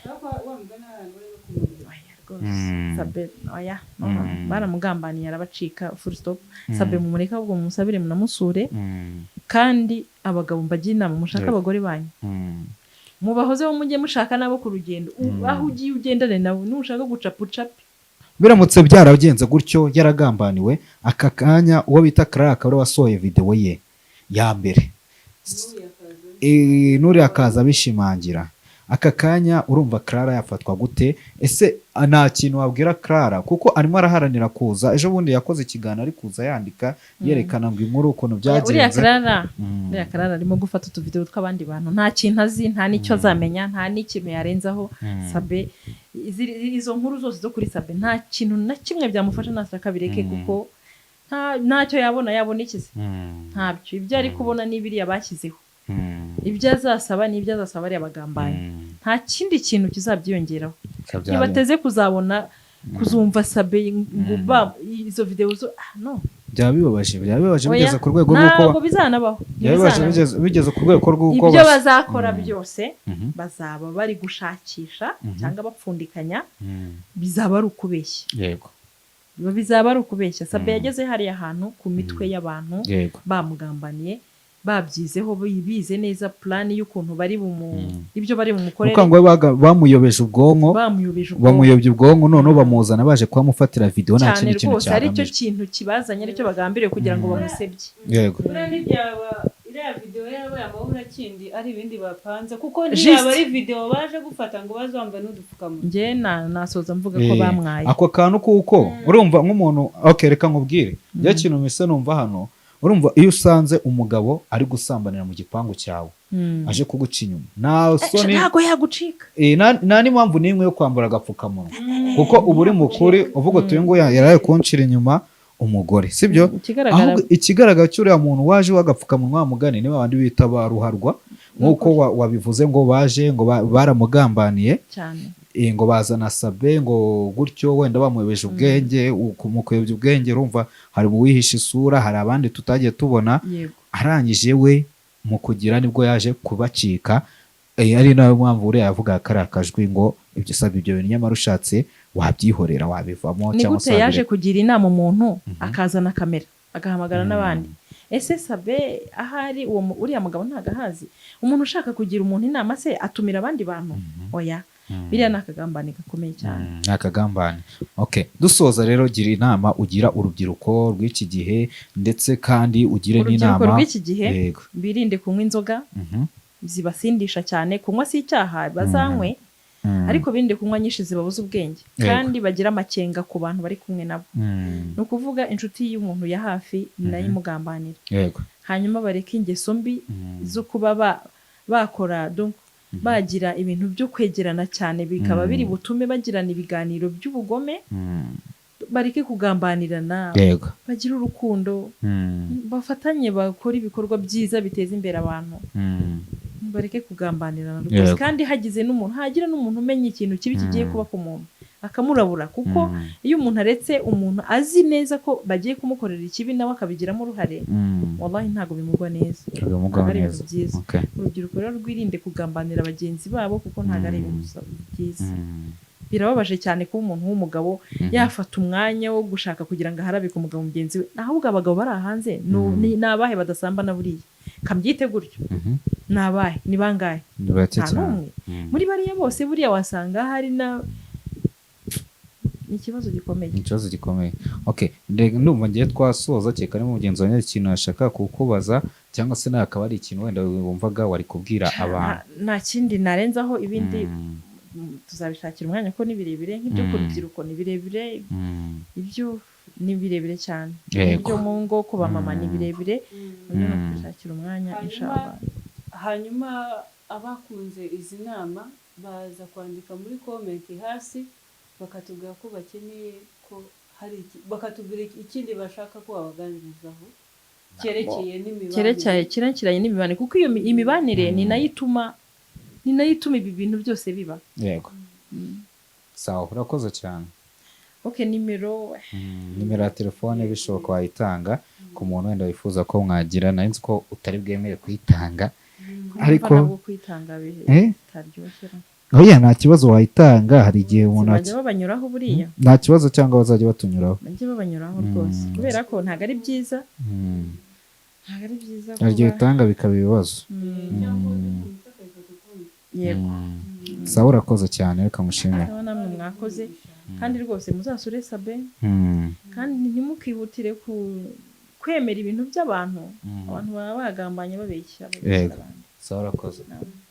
Ariko wa mugani hari ahantu bari no kumurika. Oya rwose. Sabe oya, no, no. Baramugambaniye arabacika, full stop. Sabe mumureke, ahubwo mumusabire, munamusure. Kandi abagabo mbagira inama, mushake abagore banyu, mubahozeho, mujye mushaka nabo ku rugendo. Aho ugiye ugendane nabo, nushaka gucapa ucape. Biramutse byaragenze gutyo, yaragambaniwe, aka kanya uwo bita Clara akaba ariwe wasohoye videwo ye ya mbere, N'uriya akaza. N'uriya akaza abishimangira, aka kanya urumva Clara yafatwa gute? Ese nta kintu wabwira Clara? Kuko arimo araharanira kuza, ejo bundi yakoze ikiganiro ari kuza yandika yerekana ngo inkuru ukuntu Uriya byagenze. Clara, uriya Clara arimo gufata utuvidewo tw'abandi bantu, nta kintu azi, nta n'icyo azamenya, nta n'ikintu yarenzaho. Sabe izo nkuru zose zo kuri Sabe nta kintu na kimwe byamufasha, nashaka bireke, kuko ntacyo yabona. Yabona ikize? Ntabyo. Ibyo ari kubona ni biriya bashyizeho. Ibyo azasaba ni ibyo azasaba ariya bagambanyi, nta kindi kintu kizabyiyongeraho. Ntibateze kuzabona, kuzumva Sabe ngo izo videwo zo, no. Byaba bibabaje Oya, bigeze ku rwego rw'uko ntabwo bizanabaho. Byaba bibabaje Ntibizanabaho. bigeze ku rwego rw'uko Ibyo bazakora byose, bazaba bari gushakisha cyangwa bapfundikanya, bizaba ari ukubeshya. Bizaba ari ukubeshya. Sabe yageze hariya hantu ku mitwe y'abantu bamugambaniye, babyizeho, bize neza plan y'ukuntu bari bumu ibyo bari bumukorere. Kuko ngo bamuyobeje ubwonko. Bamuyobeje ubwonko. Bamuyobya ubwonko, noneho bamuzana baje kuhamufatira videwo, nta Cyane kindi kintu rwose, ari cyo cyagamijwe. kintu kibazanye, aricyo bagambiriye kugira ngo bamusebye. Buriya ntibyaba iriya videwo yarabaye amaburakindi, ari ibindi bapanze, kuko Juste. ntiyaba ari videwo baje gufata ngo baze bambaye n'udupfukamunwa. Njye nasoza mvuga ko bamwaye. Ako kantu, kuko urumva nk'umuntu, okay, reka nkubwire njye kintu mpise numva hano. Urumva iyo usanze umugabo ari gusambanira mu gipangu cyawe, aje kuguca inyuma, nta soni. Ntabwo yagucika. Nta n'impamvu n'imwe yo kwambara agapfukamunwa, kuko uba uri mu kuri uvuga uti uyu nguyu yaraye kuncira inyuma umugore, sibyo? Ikigaragara Ahubwo ikigaragara cy'uriya muntu waje w'agapfukamunwa, wa mugani niba abandi bita ba ruharwa, nk'uko wabivuze ngo baje ngo baramugambaniye. Cyane. Ngo bazana Sabe ngo gutyo, wenda bamuyobeje ubwenge. Mu kuyobya ubwenge, urumva hari uwihishe isura, hari abandi tutagiye tubona. Arangije we mu kugira nibwo yaje kubacika. Ari nayo mpamvu uriya yavuga kariya kajwi ngo ibyo saba ibyo bintu, nyamara ushatse wabyihorera, wabivamo Ni cyangwa se gute yaje wabireka. kugira inama umuntu akazana kamera, agahamagara n'abandi? Ese Sabe ahari uwo uriya mugabo ntabwo ahazi? Umuntu ushaka kugira umuntu inama se atumira abandi bantu? Oya, biriya ni akagambane gakomeye cyane. Ni akagambane. Okay, dusoza rero, gira inama ugira urubyiruko rw'iki gihe, ndetse kandi ugire Urubyiruko n'inama. rw'iki gihe, birinde kunywa inzoga zibasindisha cyane. Kunywa si icyaha, bazanywe, ariko birinde kunywa nyinshi zibabuza ubwenge. Kandi bagira amakenga ku bantu bari kumwe nabo. Ni ukuvuga inshuti y'umuntu ya hafi ni nayo imugambanira. Hanyuma bareke ingeso mbi zo kuba bakora, donc bagira ibintu byo kwegerana cyane, bikaba biri butume bagirana ibiganiro by'ubugome. Bareke kugambanirana, bagire urukundo, bafatanye, bakore ibikorwa byiza biteza imbere abantu. Bareke kugambanirana rwose. Kandi hagize n'umuntu, hagira n'umuntu umenya ikintu kibi kigiye kuba ku muntu, Akamurabura, kuko iyo umuntu aretse umuntu azi neza ko bagiye kumukorera ikibi, nawe akabigiramo uruhare, wallahi ntabwo bimugwa neza. Bimugwaho Ntabwo ari ibintu neza. byiza. Urubyiruko rero rwirinde kugambanira bagenzi babo, kuko ntabwo ari ibintu byiza. Birababaje cyane kuba umuntu w'umugabo yafata umwanya wo gushaka kugira ngo aharabike umugabo mugenzi we. Ahubwo abagabo bari hanze ni abahe badasambana buriya? Kabyite gutyo. Ni abahe? Ni bangahe? Ni bake Nta cyane. n'umwe. Muri bariya bose buriya wasanga hari na, ni ikibazo gikomeye. Ni ikibazo gikomeye. Okay, ndumva ngiye twasoza, kereka niba mugenzi wanjye hari ikintu yashaka kukubaza, cyangwa se nawe akaba ari ikintu wenda wumvaga wari kubwira abantu. Nta kindi narenzaho. Ibindi tuzabishakira umwanya, ko ni birebire. Nk'ibyo ku rubyiruko ni birebire, ibyo ni birebire cyane. Ibyo mu ngo, ku bamama, ni birebire. Nabyo ni ukubishakira umwanya, inshallah. Hanyuma abakunze izi nama baza kwandika muri comment hasi, bakatubwira ko bakeneye ko hari bakatubwira ikindi bashaka ko babaganirizaho cyerekeye n'imibanire. Cyerekeranye n'imibanire, kuko iyo imibanire ni nayo ituma ibi bintu byose biba. Yego, sawa, urakoze cyane. Ok, nimero? Nimero ya telefone bishoboka wayitanga ku muntu wenda wifuza ko mwagira. Nari nzi ko utari bwemere kuyitanga, ariko ntabwo kuyitanga bitaryoshye. Oya, nta kibazo, wayitanga. Hari igihe umuntu Bajya babanyuraho buriya. Nta kibazo, cyangwa bazajya batunyuraho. Bajye babanyuraho rwose, kubera ko ntabwo ari byiza, ntabwo ari byiza Hari igihe kuba utanga bikaba ibibazo. Cyangwa undi muntu akayifata ukundi. Yego. Sawa, urakoze cyane, reka mushimire. Sawa, namwe mwakoze. Kandi rwose muzasure Sabe, kandi ntimukihutire ku kwemera ibintu by'abantu. Abantu baba bagambanye, babeshya, babeshyera abantu. Sawa, urakoze. Nawe.